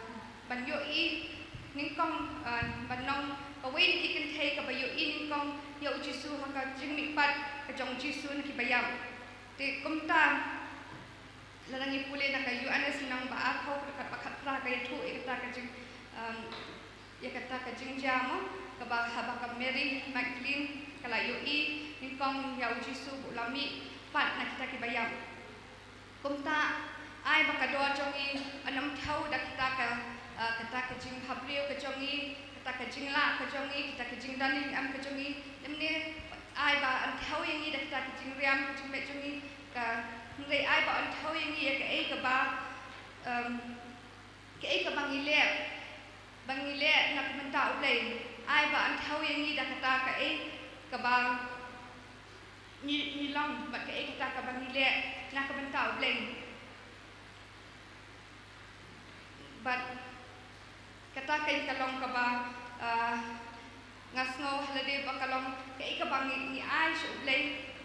ban ïohi nyngkong, ah, ban long kawei na ki kynthei kaba ïohi nyngkong ïa U Jisu ha ka jingmihpat ka jong U Jisu na ki baïap. Te kumta lada ngi pule na ka Ïoannis lynnong ba arphew, ka dkhot ba khatphra ka ïathuh ïa kata ka jing, um, ïa kata ka jingjia mo, kaba haba ka Mary Magdalene ka la ïohi nyngkong ïa U Jisu ba u la mihpat na kita ki baïap. Kumta ai ba ka dor jong ngi yn ym thew da kita ka, ah, kata ka jingbhabriew ka jong ngi, kata ka jinglah ka jong ngi, kita ka jingdon jingem ka jong ngi. Lymne ai ba yn thew ïa ngi da kita ka jingriam ka jingpeit jong ngi, ka, hynrei ai ba yn thew ïa ngi ïa kaei kaba, um, kaei kaba ngi leh, ba ngi leh na ka bynta U Blei. Ai ba yn thew ïa ngi da kata kaei kaba ngi, ngi long bad kaei kata kaba ngi leh na ka bynta U Blei. Bad kata kein ka long kaba, ah, nga sngew ha lade ba ka long kaei kaba ngi, ngi ai sha U Blei,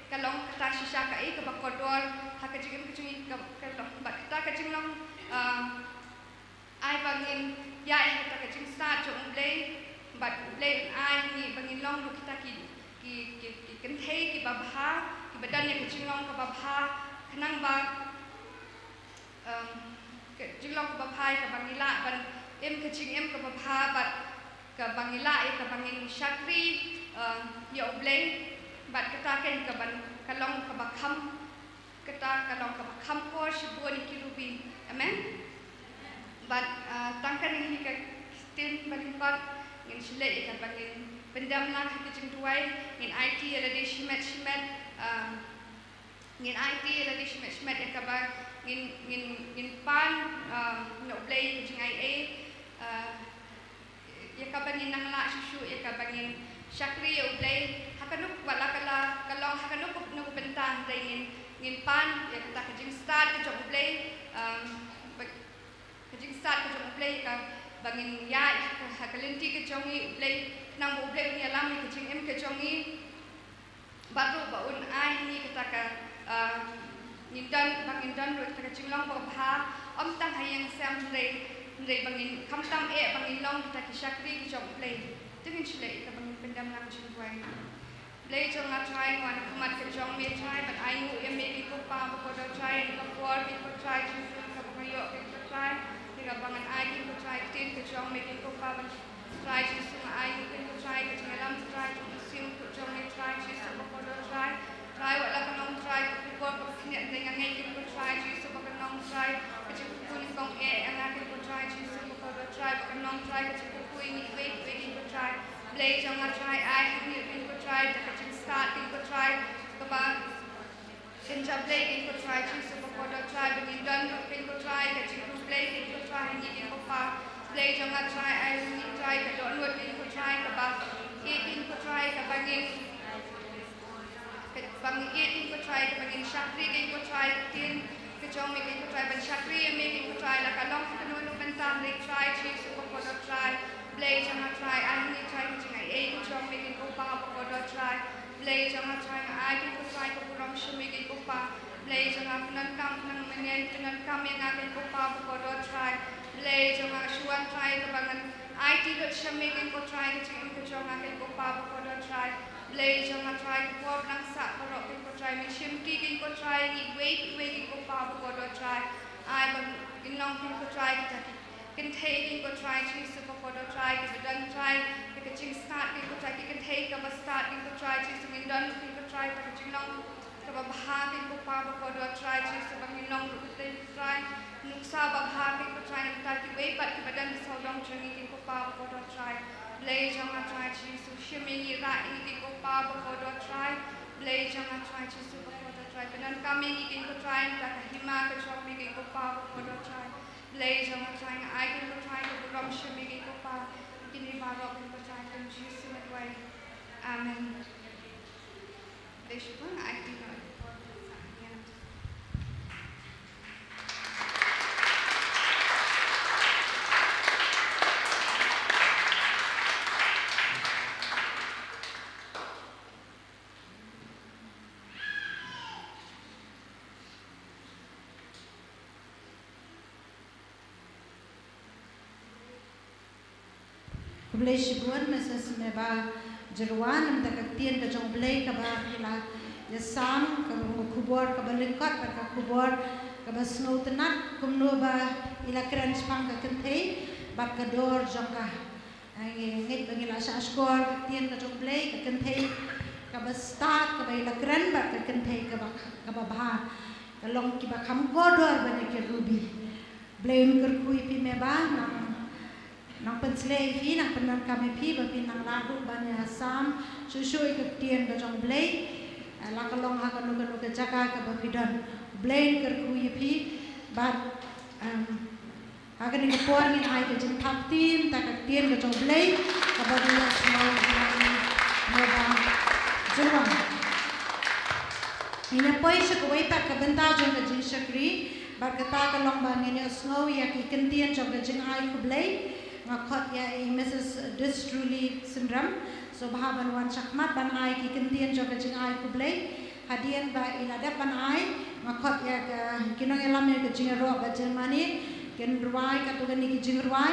ka long kata shisha kaei kaba kordor ha ka jingim ka jong ngi, ka, ka long, bad kata ka jinglong, ah, ai ba ngin ïaid ha kata ka jingstad jong U Blei, bad U Blei un ai ngi ba ngin long ruh kita ki, ki, ki, ki kynthei kiba bha, kiba don ïa ka jinglong kaba bha, khnang ba, um, ka jinglong kaba bha ïa kaba ngi lah ban im ka jingim kaba bha, bad kaba ngi lah ïa kaba ngin shakri, um, ïa U Blei, bad kata kein ka ban, ka long kaba kham, kata ka long kaba kham kor shibun ïa ki rubi. Amen. Bad, ah, tang kane hi ka ktien ba lyngkot, ngin shu leit ïa kaba ngin pyndem lang ha ka jingduwai, ngin aiti ïa lade shimet shimet, ah, ngin aiti ïa lade shimet shimet ïa kaba ngin, ngin, ngin pan, ah, na U Blei ïa ka jingaiei, ah, ïa kaba ngin nang lah shuh shuh, ïa kaba ngin shakri ïa U Blei ha kano, wat la ka la ka long ha kano kano ka bynta, hynrei ngin, ngin pan ïa kata ka jingstad ka jong U Blei, um, ba, ka jingstad ka jong U Blei, kaba ngin ïaid ha, ha ka lynti ka jong ngi U Blei, khnang ba U Blei un ïalam ïa ka jingim ka jong ngi. Bad ruh ba un ai ha ngi kata ka, ah, ngin don, ba ngin don ruh kata ka jinglong ba bha, ym tang ha ïing sem hynrei, hynrei ba ngin khamtam eh ba ngin long kita ki shakri ki jong U Blei. To ngin shu leh ïa kaba ngin pyndem lang jingduwai. Blei jong nga Trai, nga wan ha khmat ka jong me Trai, bad ai nguh ïa me ko Kpa bakordor Trai, ïa ka por ko Trai Jisu kaba nga ïoh ko Trai, ïa kaba ngan ai ko Trai ktien ka jong me ko Kpa, bad Trai Jisu nga ai nguh ko Trai ka jingïalam Trai jong u siem ko jong me Trai Jisu bakordor Trai. Trai wat la ka nong Trai ka khubor ka khyndiat nga ngeit ko Trai Jisu ba ka nong Trai ka jingkyrkhu nyngkong eh ïa nga ko Trai Jisu bakordor Trai, ba ka nong Trai ka jingkyrkhu ïa ngi kiwei kiwei ko Trai. Blei jong nga Trai, ai ha ngi ko Trai da ka jingstad ko Trai kaba kynja Blei ko Trai Jisu bakordor Trai, ba ngin don ruh ko Trai ka jingkyrkhu Blei ko Trai ha ngi ko Kpa. Blei jong nga Trai, ai ha ngi Trai ka dohnud ko Trai kaba ïeit ko Trai, kaba ngin Ka, ba ngin ïeit ko Trai, kaba ngin shakri ko Trai, ka ktien ka jong me ko Trai, ban shakri ïa me ko Trai, la ka long ha kano kano ka bynta, Blei Trai Jisu bakordor Trai. Blei jong nga Trai, ai ha ngi Trai ka jingai ei ka jong me ko Kpa bakordor Trai. Blei jong nga Trai, nga ai ko Trai ka burom sha me ko Kpa. Blei jong nga, pyndonkam nang mynne, pyndonkam ïa nga ko Kpa bakordor Trai. Blei jong nga, shu wan Trai kaba ngan aiti lut sha me ko Trai ka jingim ka jong nga ko Kpa bakordor Trai. Blei jong nga Trai, ka por ba ngan sah baroh ko Trai, me shim ki ko Trai, ngi wei wei ko Kpa bakordor Trai. Ai ba ngin long ko Trai kita ki kynthei ko Trai Jisu bakordor Trai, kiba don Trai ka jingstad ko Trai, ki kynthei kaba stad ko Trai Jisu, ngin don ko Trai ka jinglong kaba bha ko Kpa bakordor Trai Jisu, ba ngin long ruh ko Trai nuksa ba bha ko Trai na bynta kiwei pat kiba don ha sawdong jong ngi ko Kpa bakordor Trai. Blei jong nga Trai Jisu, shim ïa ngi, rah ïa ngi ko Kpa bakordor Trai. Blei jong nga Trai Jisu bakordor Trai, pyndonkam ïa ngi ko Trai na bynta ka hima ka jong me ko Kpa bakordor Trai. Blei jong nga Trai, nga ai ko Trai ka burom sha me ko Kpa. Kine baroh ko Trai, ha ka kyrteng Jisu nga duwai. Amen. Blei shibun, ai ki noh. Khublei shibun Mrs Meba Jyrwa, namar ka ktien ka jong U Blei kaba phi la ïasam, ka khubor kaba lyngkot bad ka khubor kaba sngewtynnat, kumno ba i la kren shaphang ka kynthei bad ka dor jong ka. Ngi ngeit ba ngi la shah shkor ka ktien ka jong U Blei, ka kynthei kaba stad, kaba i la kren bad ka kynthei kaba, kaba bha. Ka long kiba kham kordor ban ïa ki rubi. Blei un kyrkhu ïa phi Meba, nang, nang pynshlei ïa phi, nang pyndonkam ïa phi ba phin nang lah ruh ban ïasam shuh shuh ïa ka ktien ka jong U Blei. Eh, la ka long ha kano kano ka jaka kaba phi don. Blei un kyrkhu ïa phi, bad, em, ha kane ka por ngin ai ka jingthap kti na ka ktien ka jong U Blei kaba dei ïa sngewbha ïa Meba Jyrwa. Ngin ïa poi sha kawei pat ka bynta jong ka jingshakri, bad kata ka long ba ngin ïa sngew ïa ki kyntien jong ka jingai khublei. Nga khot ïa i Mrs Distruly Synrem, sngewbha ban wan shakhmat ban ai ki kyntien jong ka jingai khublei. Hadien ba i la dep ban ai, nga khot ïa ka, ki nongïalam ïa ka jingïaroh bad jingmane, kin rwai katto katne ki jingrwai.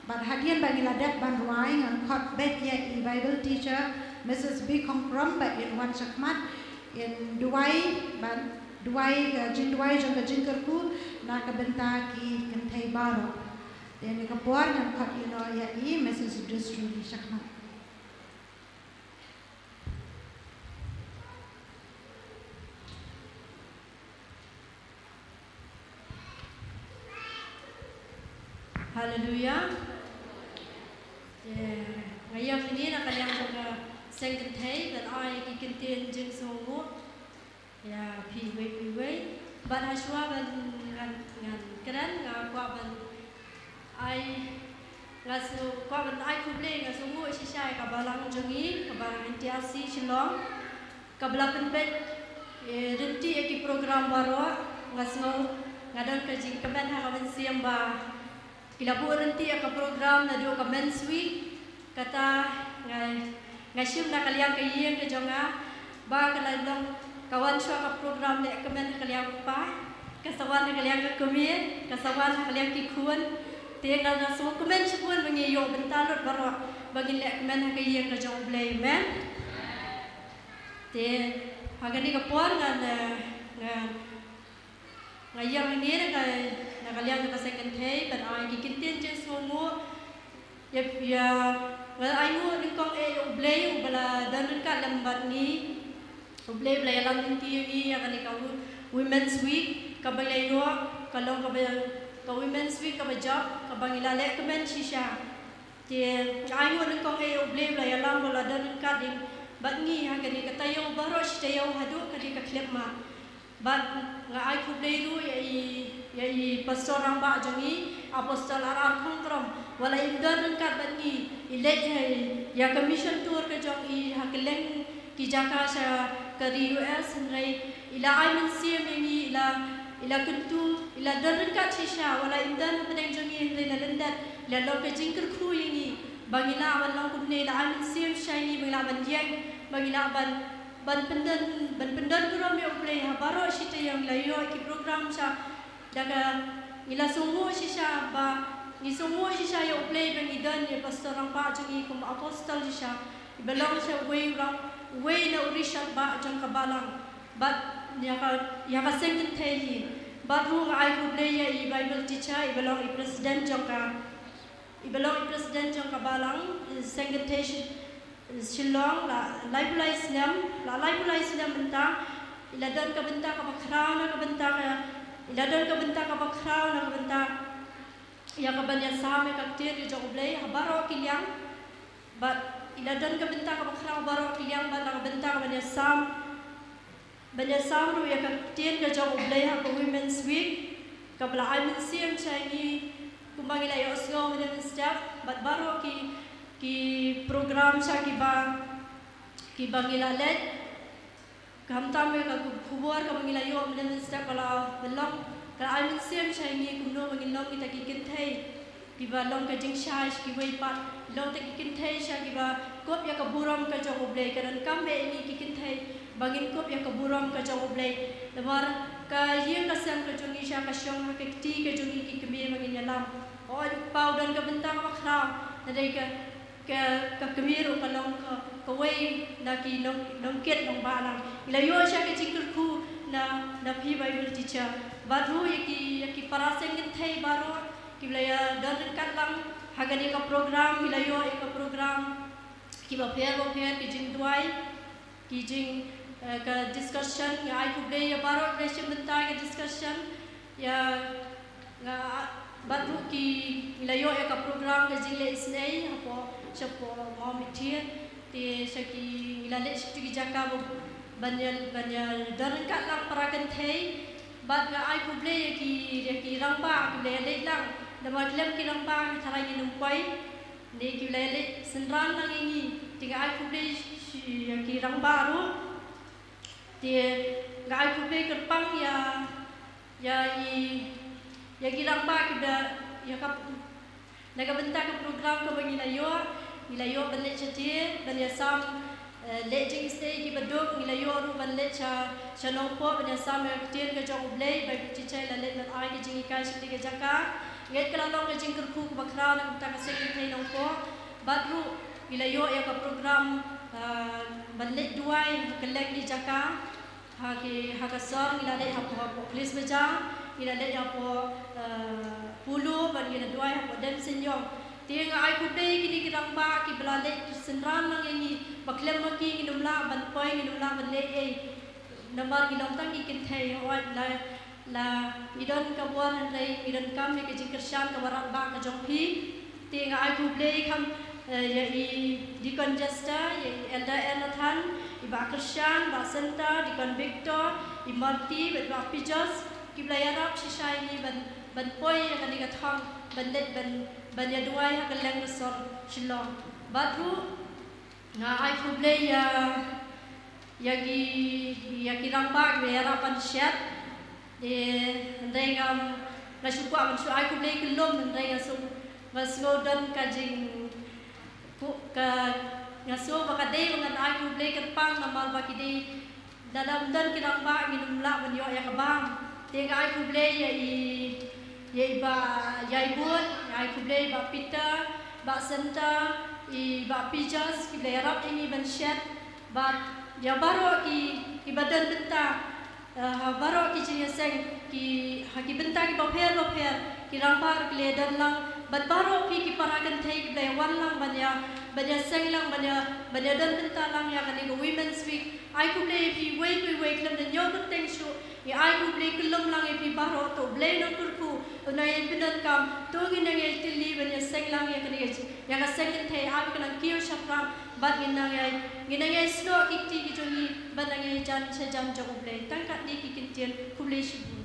Bad hadien ba ngi la dep ban rwai, ngan khot beit ïa i Bible teacher, Mrs B Khongkrom, ba in wan shakhmat, in duwai, ban duwai, ka jingduwai jong ka jingkyrkhu na ka bynta ki kynthei baroh. Te ha kane ka por ngan khot ïa, ïa i Mrs Distruly shakhmat. Haleluya. Te nga ïa kine na ka liang jong ka seng kynthei, ban ai ki kyntien jingsngewnguh ïa phi iwei pa iwei. Bad hashwa ban ngan, ngan kren, nga kwah ban ai, nga sngew, kwah ban ai khublei, nga sngewnguh shisha ïa ka balang jong ngi, ka balang N T R C Shillong, kaba la pynbeit, eh, ryntih ïa ki program baroh. Nga sngew, nga don ka jingkmen ha ka mynsiem ba ki la buh ryntih ïa ka program naduh ka Men's Week. Kata nga, nga shim na ka liang ka ïing ka jong nga. Ba ka la long, ka wan shuwa ka program leh kmen ha ka liang u kpa, ka sa wan ha ka liang ka kmie, ka sa wan ha ka liang ki khun. Te nga la sngewkmen shibun ba ngi ïoh bynta lut baroh ba ngin leh kmen ha ka ïing ka jong U Blei, amen. Te ha kane ka por nga, nga, nga ïeng hangne na ka, na ka liang jong ka seng kynthei ban ai ki kyntien jingsngewnguh. Ïa, ïa, nga ainguh nyngkong eh ïa U Blei uba la don ryngkat lem bad ngi. U Blei ba la ïalam lynti ïa ngi ïa kane ka wo-, Women's Week kaba ngi la ïoh, ka long kaba, ka Women's Week kaba jop, kaba ngi la leh kmen shisha. Te nga ainguh nyngkong eh ïa U Blei ba la ïalam, ba la don ryngkat lem bad ngi ha kane ka taïew baroh shi taïew haduh kane ka khyllipmat. Bad nga ai khublei ruh ïa i, ïa i Pastor Rangbah jong ngi, Apostle R R Khongkrom, ba la im don ryngkat bad ngi, i leit ïa, ïa ka mission tour ka jong i ha kylleng ki jaka sha ka ri U S, hynrei i la ai mynsiem ïa ngi, i la, i la kyntu, i la don ryngkat shisha, ba la im don hapdeng jong ngi hynrei na lyndet, i la long ka jingkyrkhu ïa ngi ba ngi lah ban long kumne, i la ai mynsiem sha ngi ba ngi lah ban ïeng, ba ngi lah ban ban pyndon, ban pyndon burom ïa U Blei ha baroh shi taïew. Ngi la ïoh ki program sha, da ka, ngi la sngewnguh shisha ba, ngi sngewnguh shisha ïa U Blei ba ngi don ïa Pastor Rangbah jong ngi kum apostle shisha, iba long shisha uwei u rang, uwei na u rishot bah jong ka balang. Bad ïa ka, ïa ka seng kynthei hi. Bad ruh nga ai khublei ïa i Bible teacher, iba long i president jong ka, iba long i president jong ka balang, i seng kynthei shi-, Shillong, la laiphew lai snem, la laiphew lai snem mynta, i la don ka bynta kaba khraw na ka bynta ka, i la don ka bynta kaba khraw na ka bynta ïa ka ban ïasam ïa ka ktien ka jong U Blei ha baroh ki liang. Bad i la don ka bynta kaba khraw baroh ki liang, bad na ka bynta ka ban ïasam, ban ïasam ruh ïa ka ktien ka jong U Blei ha ka Women's Week, kaba la ai mynsiem sha ngi, kumba ngi la ïohsngew mynne mynstep, bad baroh ki, ki program sha kiba, kiba ngi la leit. Khamtam ïa ka khubor kaba ngi la ïoh mynne mynstep, ka la, ka long, ka la ai mynsiem sha ngi kumno ba ngin long kita ki kynthei kiba long ka jingshai sha kiwei pat, long kita ki kynthei sha kiba kup ïa ka burom ka jong U Blei. Ka donkam eh ïa ngi ki kynthei ba ngin kup ïa ka burom ka jong U Blei. Namar ka ïing ka sem ka jong ngi shisha ka shong ha ka kti ka jong ngi ki kmie ba ngin ïalam. Hooid, u kpa u don ka bynta kaba khraw, hynrei ka, ka, ka kmie ruh ka long ka, kawei na ki nong, nongkit nongbah lang. Ngi la ïoh shisha ka jingkyrkhu na, na phi Bible teacher. Bad ruh ïa ki, ïa ki para seng kynthei baroh kiba la ïa don ryngkat lang ha kane ka program, ngi la ïoh ïa ka program kiba pher bapher, ki jingduwai, ki jing, eh, ka discussion. Nga ai khublei ïa baroh kiba la shim bynta ïa ka discussion. Ïa nga, bad ruh ki, ngi la ïoh ïa ka program ka jingleh isynei hapoh, shapoh Mawmyntdu. Te sha ki, ngi la leit sha kito ki jaka ba, ban ïa, ban ïa don ryngkat lang para kynthei. Bad nga ai khublei ïa ki, ïa ki rangbah kiba la ïa leit lang. Namar khlem ki rangbah ngi tharai ngin ym poi. Ne kiba la ïa leit synran lang ïa ngi. Te nga ai khublei shi, ïa ki rangbah ruh. Te nga ai khublei kyrpang ïa, ïa i, ïa ki rangbah kiba, ïa ka, na ka bynta ka program kaba ngi la ïoh, ngi la ïoh ban leit shatei, ban ïasam, eh, leh jingisynei kiba duk, ngi la ïoh ruh ban leit sha, sha Nongpoh, ban ïasam ïa ka ktien ka jong U Blei, Bible teacher i la leit ban ai ka jinghikai sha kane ka jaka. Ngeit ka la long ka jingkyrkhu kaba khraw na ka bynta ka seng kynthei Nongpoh. Bad ruh ngi la ïoh ïa ka program, ah, ban leit duwai ha kylleng ki jaka. Ha ki, ha ka sor ngi la leit hapoh, hapoh Police Bazar, ngi la leit hapoh, eh, Polo, bad ngi la duwai hapoh Demseinyong. Te nga ai khublei ïa kine ki rangbah kiba la leit synran lang ïa ngi, ba khlem ma ki ngin ym lah ban poi, ngin ym lah ban leh ei. Namar ngi long tang ki kynthei, hooid la, la ngi don ka bor hynrei ngi donkam ïa ka jingkyrshan kaba radbah ka jong phi. Te nga ai khublei kham, eh, ïa i Deacon Jester, ïa i Elder Nathan, i Bah Kyrshan, Bah Santa, Deacon Victor, i Marty, bad Bah Pijos, kiba la ïarap shisha ïa ngi ban, ban poi ïa kane ka thong, ban leit ban, ban ïa duwai ha kylleng ka sor Shillong. Bad ruh, nga ai khublei ïa, ïa ki, ïa ki rangbah kiba ïarap ban shet. Te hynrei ngam, nga shu kwah ban shu ai khublei kyllum hynrei nga shu, nga sngew don ka jing, ku, ka, Nga sngew ba ka dei ba ngan ai khublei kyrpang namar ba ki dei lada ym don ki rangbah ngin ym lah ban ïoh ïa ka bam. Te nga ai khublei ïa i, ïa i Bah Ïaibud, nga ai khublei Bah Peter, Bah Santa, i Bah Pijos, kiba la ïarap ïa ngi ban shet. Bad ïa baroh ki, kiba don bynta, eh, ha baroh ki jingïaseng, ki, ha ki bynta kiba pher bapher, ki rangbah ruh ki la don lang, bad baroh phi ki para kynthei kiba la wan lang ban ïa, ban ïaseng lang, ban ïa, ban ïadon bynta lang ïa kane ka Women's Week. Ai khublei ïa phi uwei pa uwei khlem da ñiew kyrteng shuh. Ngi ai khublei kyllum lang ïa phi baroh, to U Blei Nongkyrkhu un nang ïai pyndonkam, to ngin nang ïai tylli ban ïaseng lang ïa kane ka, ïa ka seng kynthei, ai ba kan nang kiew shaphrang, bad ngin nang ïai, ngin nang ïai snoh ki kti ki jong ngi, bad nang ïai jan sha jan jong U Blei. Tang katne ki ktien, khublei shibun.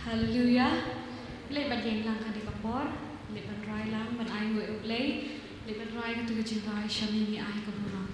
Haleluia. Leit ban ïeng lang kane ka por. Leit ban rai lang ban ainguh ïa U Blei. Leit ban rai katto ka jingrai, Sha me ngi ai ka burom.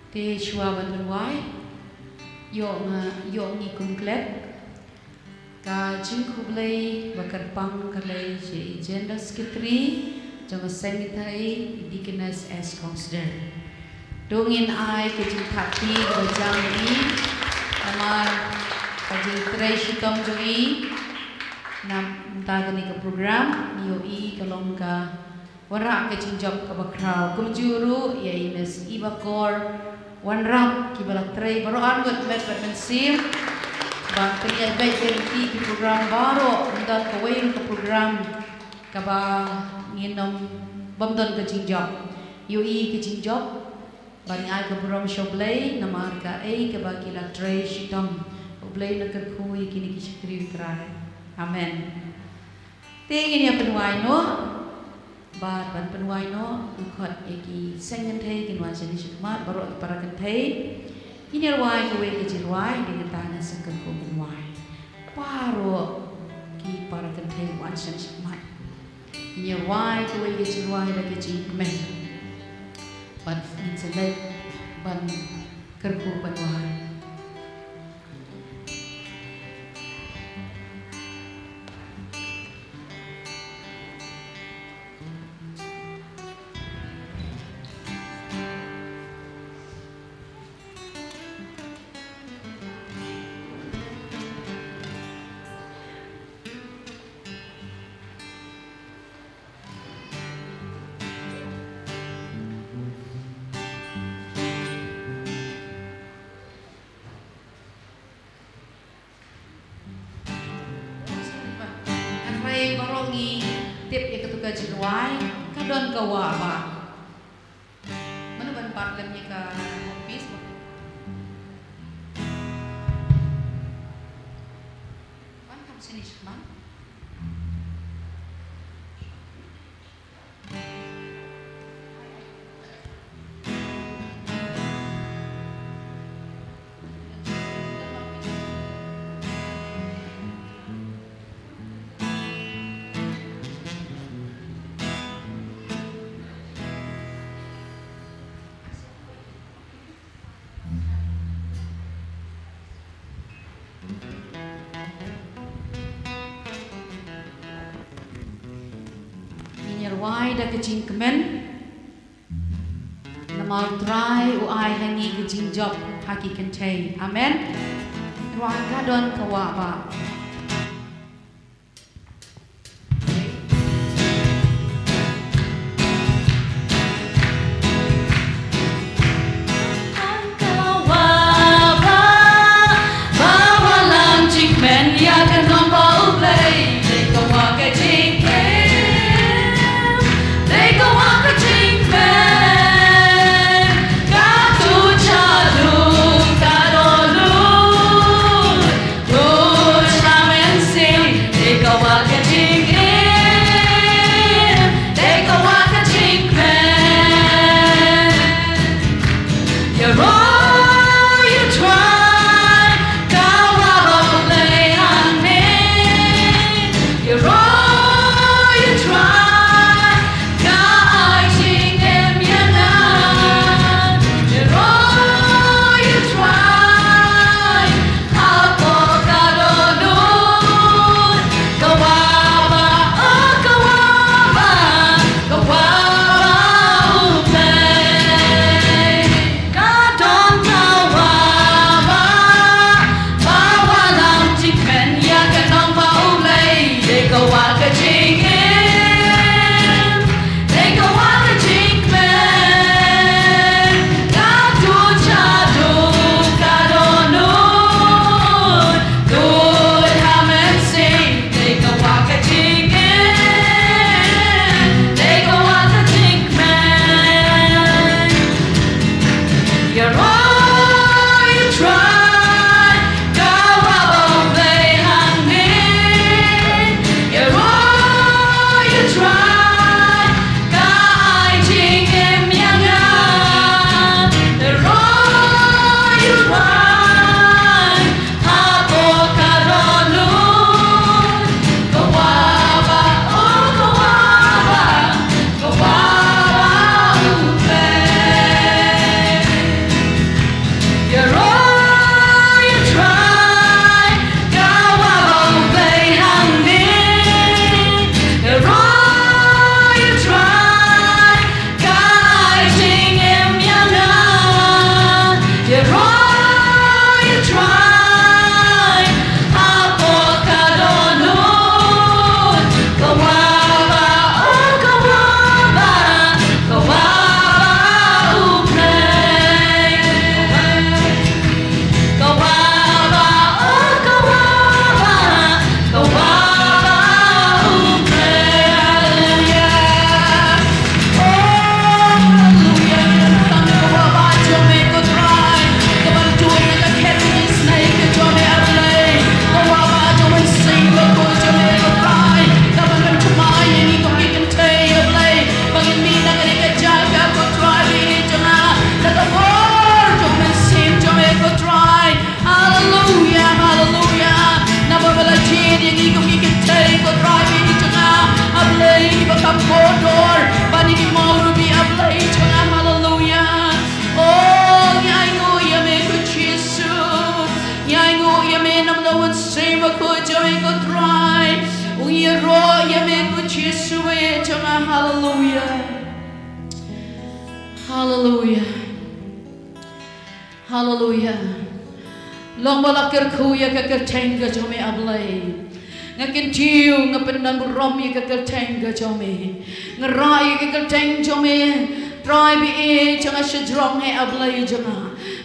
Te shuwa ban pynwai, ïoh nga, ïoh ngi kum klet ka jingkhublei ba kyrpang ka lei sha i General Secretary jong ka seng kynthei, i Deaconess S Khongsdon. To ngin ai ka jingthap kti kaba jam ïa i namar ka jingtrei shitom jong i na mynta kane ka program. Ngi ïohi ka long ka wanrah ka jingjop kaba khraw. Kumjuh ruh ïa i Miss Eva Kor Wanrap, kiba la trei baroh arngut met bad mynsiem ban pynïaid beit ïa ki, ki program baroh, ym don kawei ruh ka program kaba ngin ym, bym don ka jingjop. Ïohi ka jingjop, bad ngi ai ka burom sha U Blei namar kaei kaba ki la trei shitom. U Blei un kyrkhu ïa kine ki shakri, U Trai. Amen. Te ngin ïa pynwai noh. Bad ban pynwai noh, u khot ïa ki seng kynthei kin wan shane shakhmat, baroh ki para kynthei. Ngin ïa rwai kawei ka jingrwai, dei kata ngan sa kyrkhu pynwai. Baroh ki para kynthei wan shane shakhmat. Ngin ïa rwai kawei ka jingrwai da ka jingkmen. Bad ngin sa leit ban kyrkhu pynwai. Hynrei baroh ngi tip ïa katu ka jingrwai, ka don ka wah bah. Mano ban bat lem ïa ka mouthpiece bah? Wan kham shane shakhmat. Ngin ïa rwai da ka jingkmen. Namar u Trai u ai ha ngi ka jingjop ha ki kynthei. Amen. Rwai ka don ka wah bah. Haleluya. Haleluya. Long ba la kyrkhu ïa ka kyrteng ka jong me, A Blei. Nga kyntiew, nga pyndonburom ïa ka kyrteng ka jong me. Nga rah ïa ka kyrteng jong me, Trai ba ïeit jong nga, shajrong, A Blei jong nga.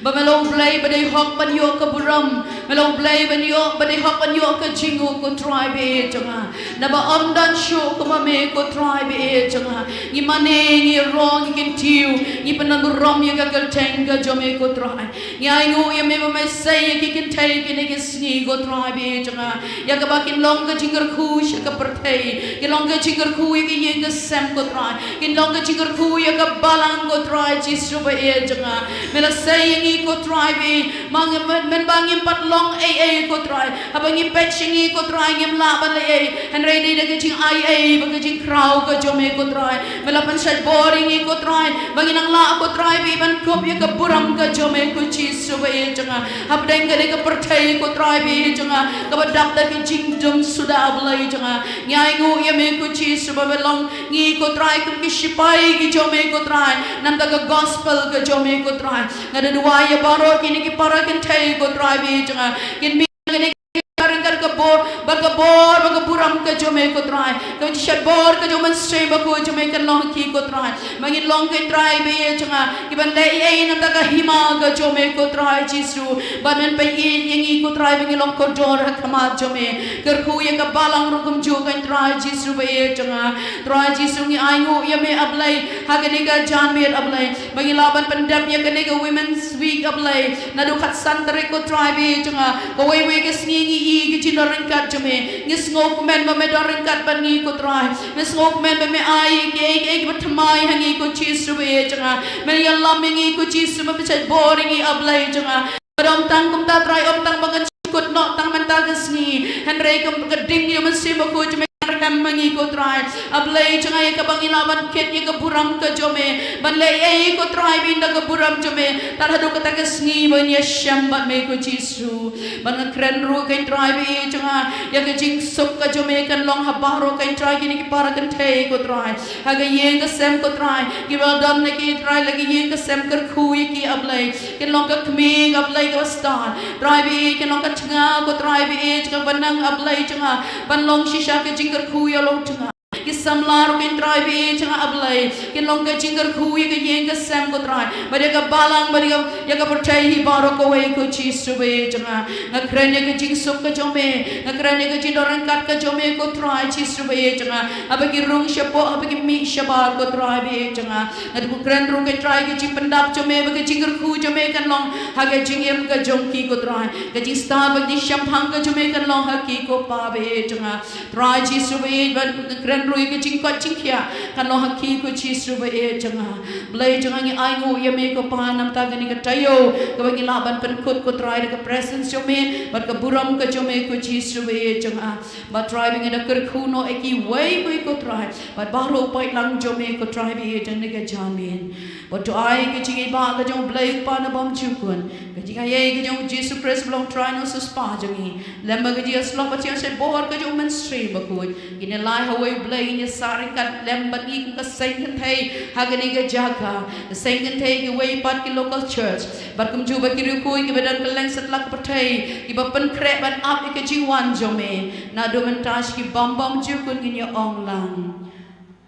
Ba me long U Blei ba dei hok ban ïoh ka burom. Me long U Blei ba ïoh, ba dei hok ban ïoh ka jingnguh, ko Trai ba ïeit jong nga. Naba ym don shuh kum ma me, ko Trai ba ïeit jong nga. Ngi mane, ngi rong, ngi kyntiew, ngi pyndonburom ïa ka kyrteng ka jong me, ko Trai. Ngi ainguh ïa me ba me sei ïa ki kynthei kine ki sngi, ko Trai ba ïeit jong nga. Ïa kaba kin long ka jingkyrkhu sha ka pyrthei. Kin long ka jingkyrkhu ïa ka ïing ka sem, ko Trai. Kin long ka jingkyrkhu ïa ka balang, ko Trai Jisu ba ïeit jong nga. Me la sei ïa ngi, ko Trai ba ïeit. Ma ngi, men, men ba ngim pat long ei ei, ko Trai. Haba ngi peit sha ngi, ko Trai, ngim lah ban leh ei. Hynrei dei da ka jingaiei bad ka jingkhraw ka jong me, ko Trai. Me la pynshait bor ïa ngi, ko Trai, ba ngin nang lah, ko Trai ba ïeit, ban kup ïa ka burom ka jong me, ko Jisu ba ïeit jong nga. Hapdeng kane ka pyrthei, ko Trai ba ïeit jong nga, kaba dap da ka jingdum suda, A Blei jong nga. Ngi ainguh ïa me, ko Jisu, ba me long ngi, ko Trai, kum ki shipai ki jong me, ko Trai, na bynta ka gospel ka jong me, ko Trai. Nga da duwai ïa baroh kine ki para kynthei, ko Trai ba ïeit jong nga. Kin mih kane ka ryngkat ka bor, bad ka bor, bad ka burom ka jong me, ko Trai. Ka jingshait bor ka jong u Mynsiem Bakhuid jong me kan long ha ki, ko Trai. Ba ngin long, ko Trai ba ïeit jong nga, kiban leh ei ei na bynta ka hima ka jong me, ko Trai Jisu. Bad men pynïeit ïa ngi, ko Trai, ba ngin long kordor ha khmat jong me. Kyrkhu ïa ka balang ruh kumjuh, ko Trai Jisu ba ïeit jong nga. Trai Jisu, ngi ainguh ïa me, A Blei, ha kane ka janmiet, A Blei, ba ngi lah ban pyndep ïa kane ka Women's Week, A Blei. Naduh khatsan tarik, ko Trai ba ïeit jong nga. Kawei kawei ka sngi ngi ïohi ka jingdon ryngkat jong me. Ngi sngewkmen ba me don ryngkat bad ngi, ko Trai. Ngi sngewkmen ba me ai kiei kiei kiba thymmai ha ngi, ko Jisu ba ïeit jong nga. Me ïalam ïa ngi, ko Jisu, ba me shait bor ïa ngi, A Blei jong nga. Ba ym tang kumta, Trai, ym tang ba ngan shu kut noh tang mynta ka sngi. Hynrei kum ka ding ïa u Mynsiem Bakhuid jong me kan rem ha ngi, ko Trai. A Blei jong nga, ïa kaba ngin lah ban kit ïa ka burom ka jong me. Ban leh ei ei, ko Trai, ba ïeit, da ka burom jong me. Tad haduh kata ka sngi ba ngin ïashem bad me, ko Jisu. Bad nga kren ruh, ko Trai ba ïeit jong nga, ïa ka jingsuk ka jong me kan long ha baroh, ko Trai, kine ki para kynthei, ko Trai. Ha ka ïing ka sem, ko Trai. Kiba don na ki, Trai, la ki ïing ka sem, kyrkhu ïa ki, A Blei. Kin long ka kmie, A Blei, kaba stad. Trai ba ïeit, kin long ka tnga, ko Trai ba ïeit, kaba nang, A Blei jong nga. Ban long shisha ka jingkyrkhu ïa la u tnga. Ki samla ruh, ko Trai ba ïeit jong nga, A Blei, kin long ka jingkyrkhu ïa ka ïing ka sem, ko Trai. Bad ïa ka balang, bad ïa ka, ïa ka pyrthei hi baroh kawei, ko Jisu ba ïeit jong nga. Nga kren ïa ka jingsuk ka jong me. Nga kren ïa ka jingdon ryngkat ka jong me, ko Trai Jisu ba ïeit jong nga. Haba ki rung shapoh, haba ki mih shabar, ko Trai ba ïeit jong nga. Nga kren ruh, ko Trai, ka jingpyndap jong me, ba ka jingkyrkhu jong me kan long ha ka jingim ka jong ki, ko Trai. Ka jingstad bad ka jingshemphang ka jong me kan long ha ki, ko Pa ba ïeit jong nga. Trai Jisu ba ïeit, bad nga kren ruh ïa ka jingkoit jingkhiah kan long ha ki, ko Jisu ba ïeit jong nga. Blei jong nga, ngi ainguh ïa me, ko Pa, na bynta kane ka taïew kaba ngi lah ban pynkut, ko Trai, da ka presence jong me bad ka burom ka jong me, ko Jisu ba ïeit jong nga. Bad Trai, ba ngi da kyrkhu noh ïa kiwei kiwei, ko Trai, bad baroh u paidlang jong me, ko Trai ba ïeit, ha kane ka janmiet. Bad to ai ka jingïeit ka jong U Blei U Kpa Nabymjukut, ka jingaiei ka jong U Jisu Khrist ba long Trai, Nongsiewspah jong ngi, lem bad ka jingïasyllok bad jingïashait bor ka jong U Mynsiem Bakhuid, kin ïalai ha uwei U Blei, kin ïasah ryngkat lem bad ngi kum ka seng kynthei ha kane ka jaka, ka seng kynthei kiwei pat ki local church, bad kumjuh bad ki riewkhuid kiba don kylleng satlak ka pyrthei, kiba pynkhreh ban ap ïa ka jingwan jong me. Naduh mynta sha ki bym bymjukut, ngin ïa ong lang,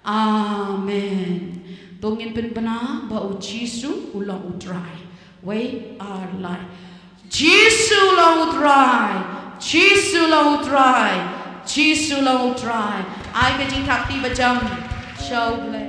Amen. To ngin pynbna ba U Jisu u long U Trai. Wei ar lai. Jisu u long U Trai. Jisu u long U Trai. Jisu u long U Trai. Ai ka jingthap kti ba jam sha U Blei.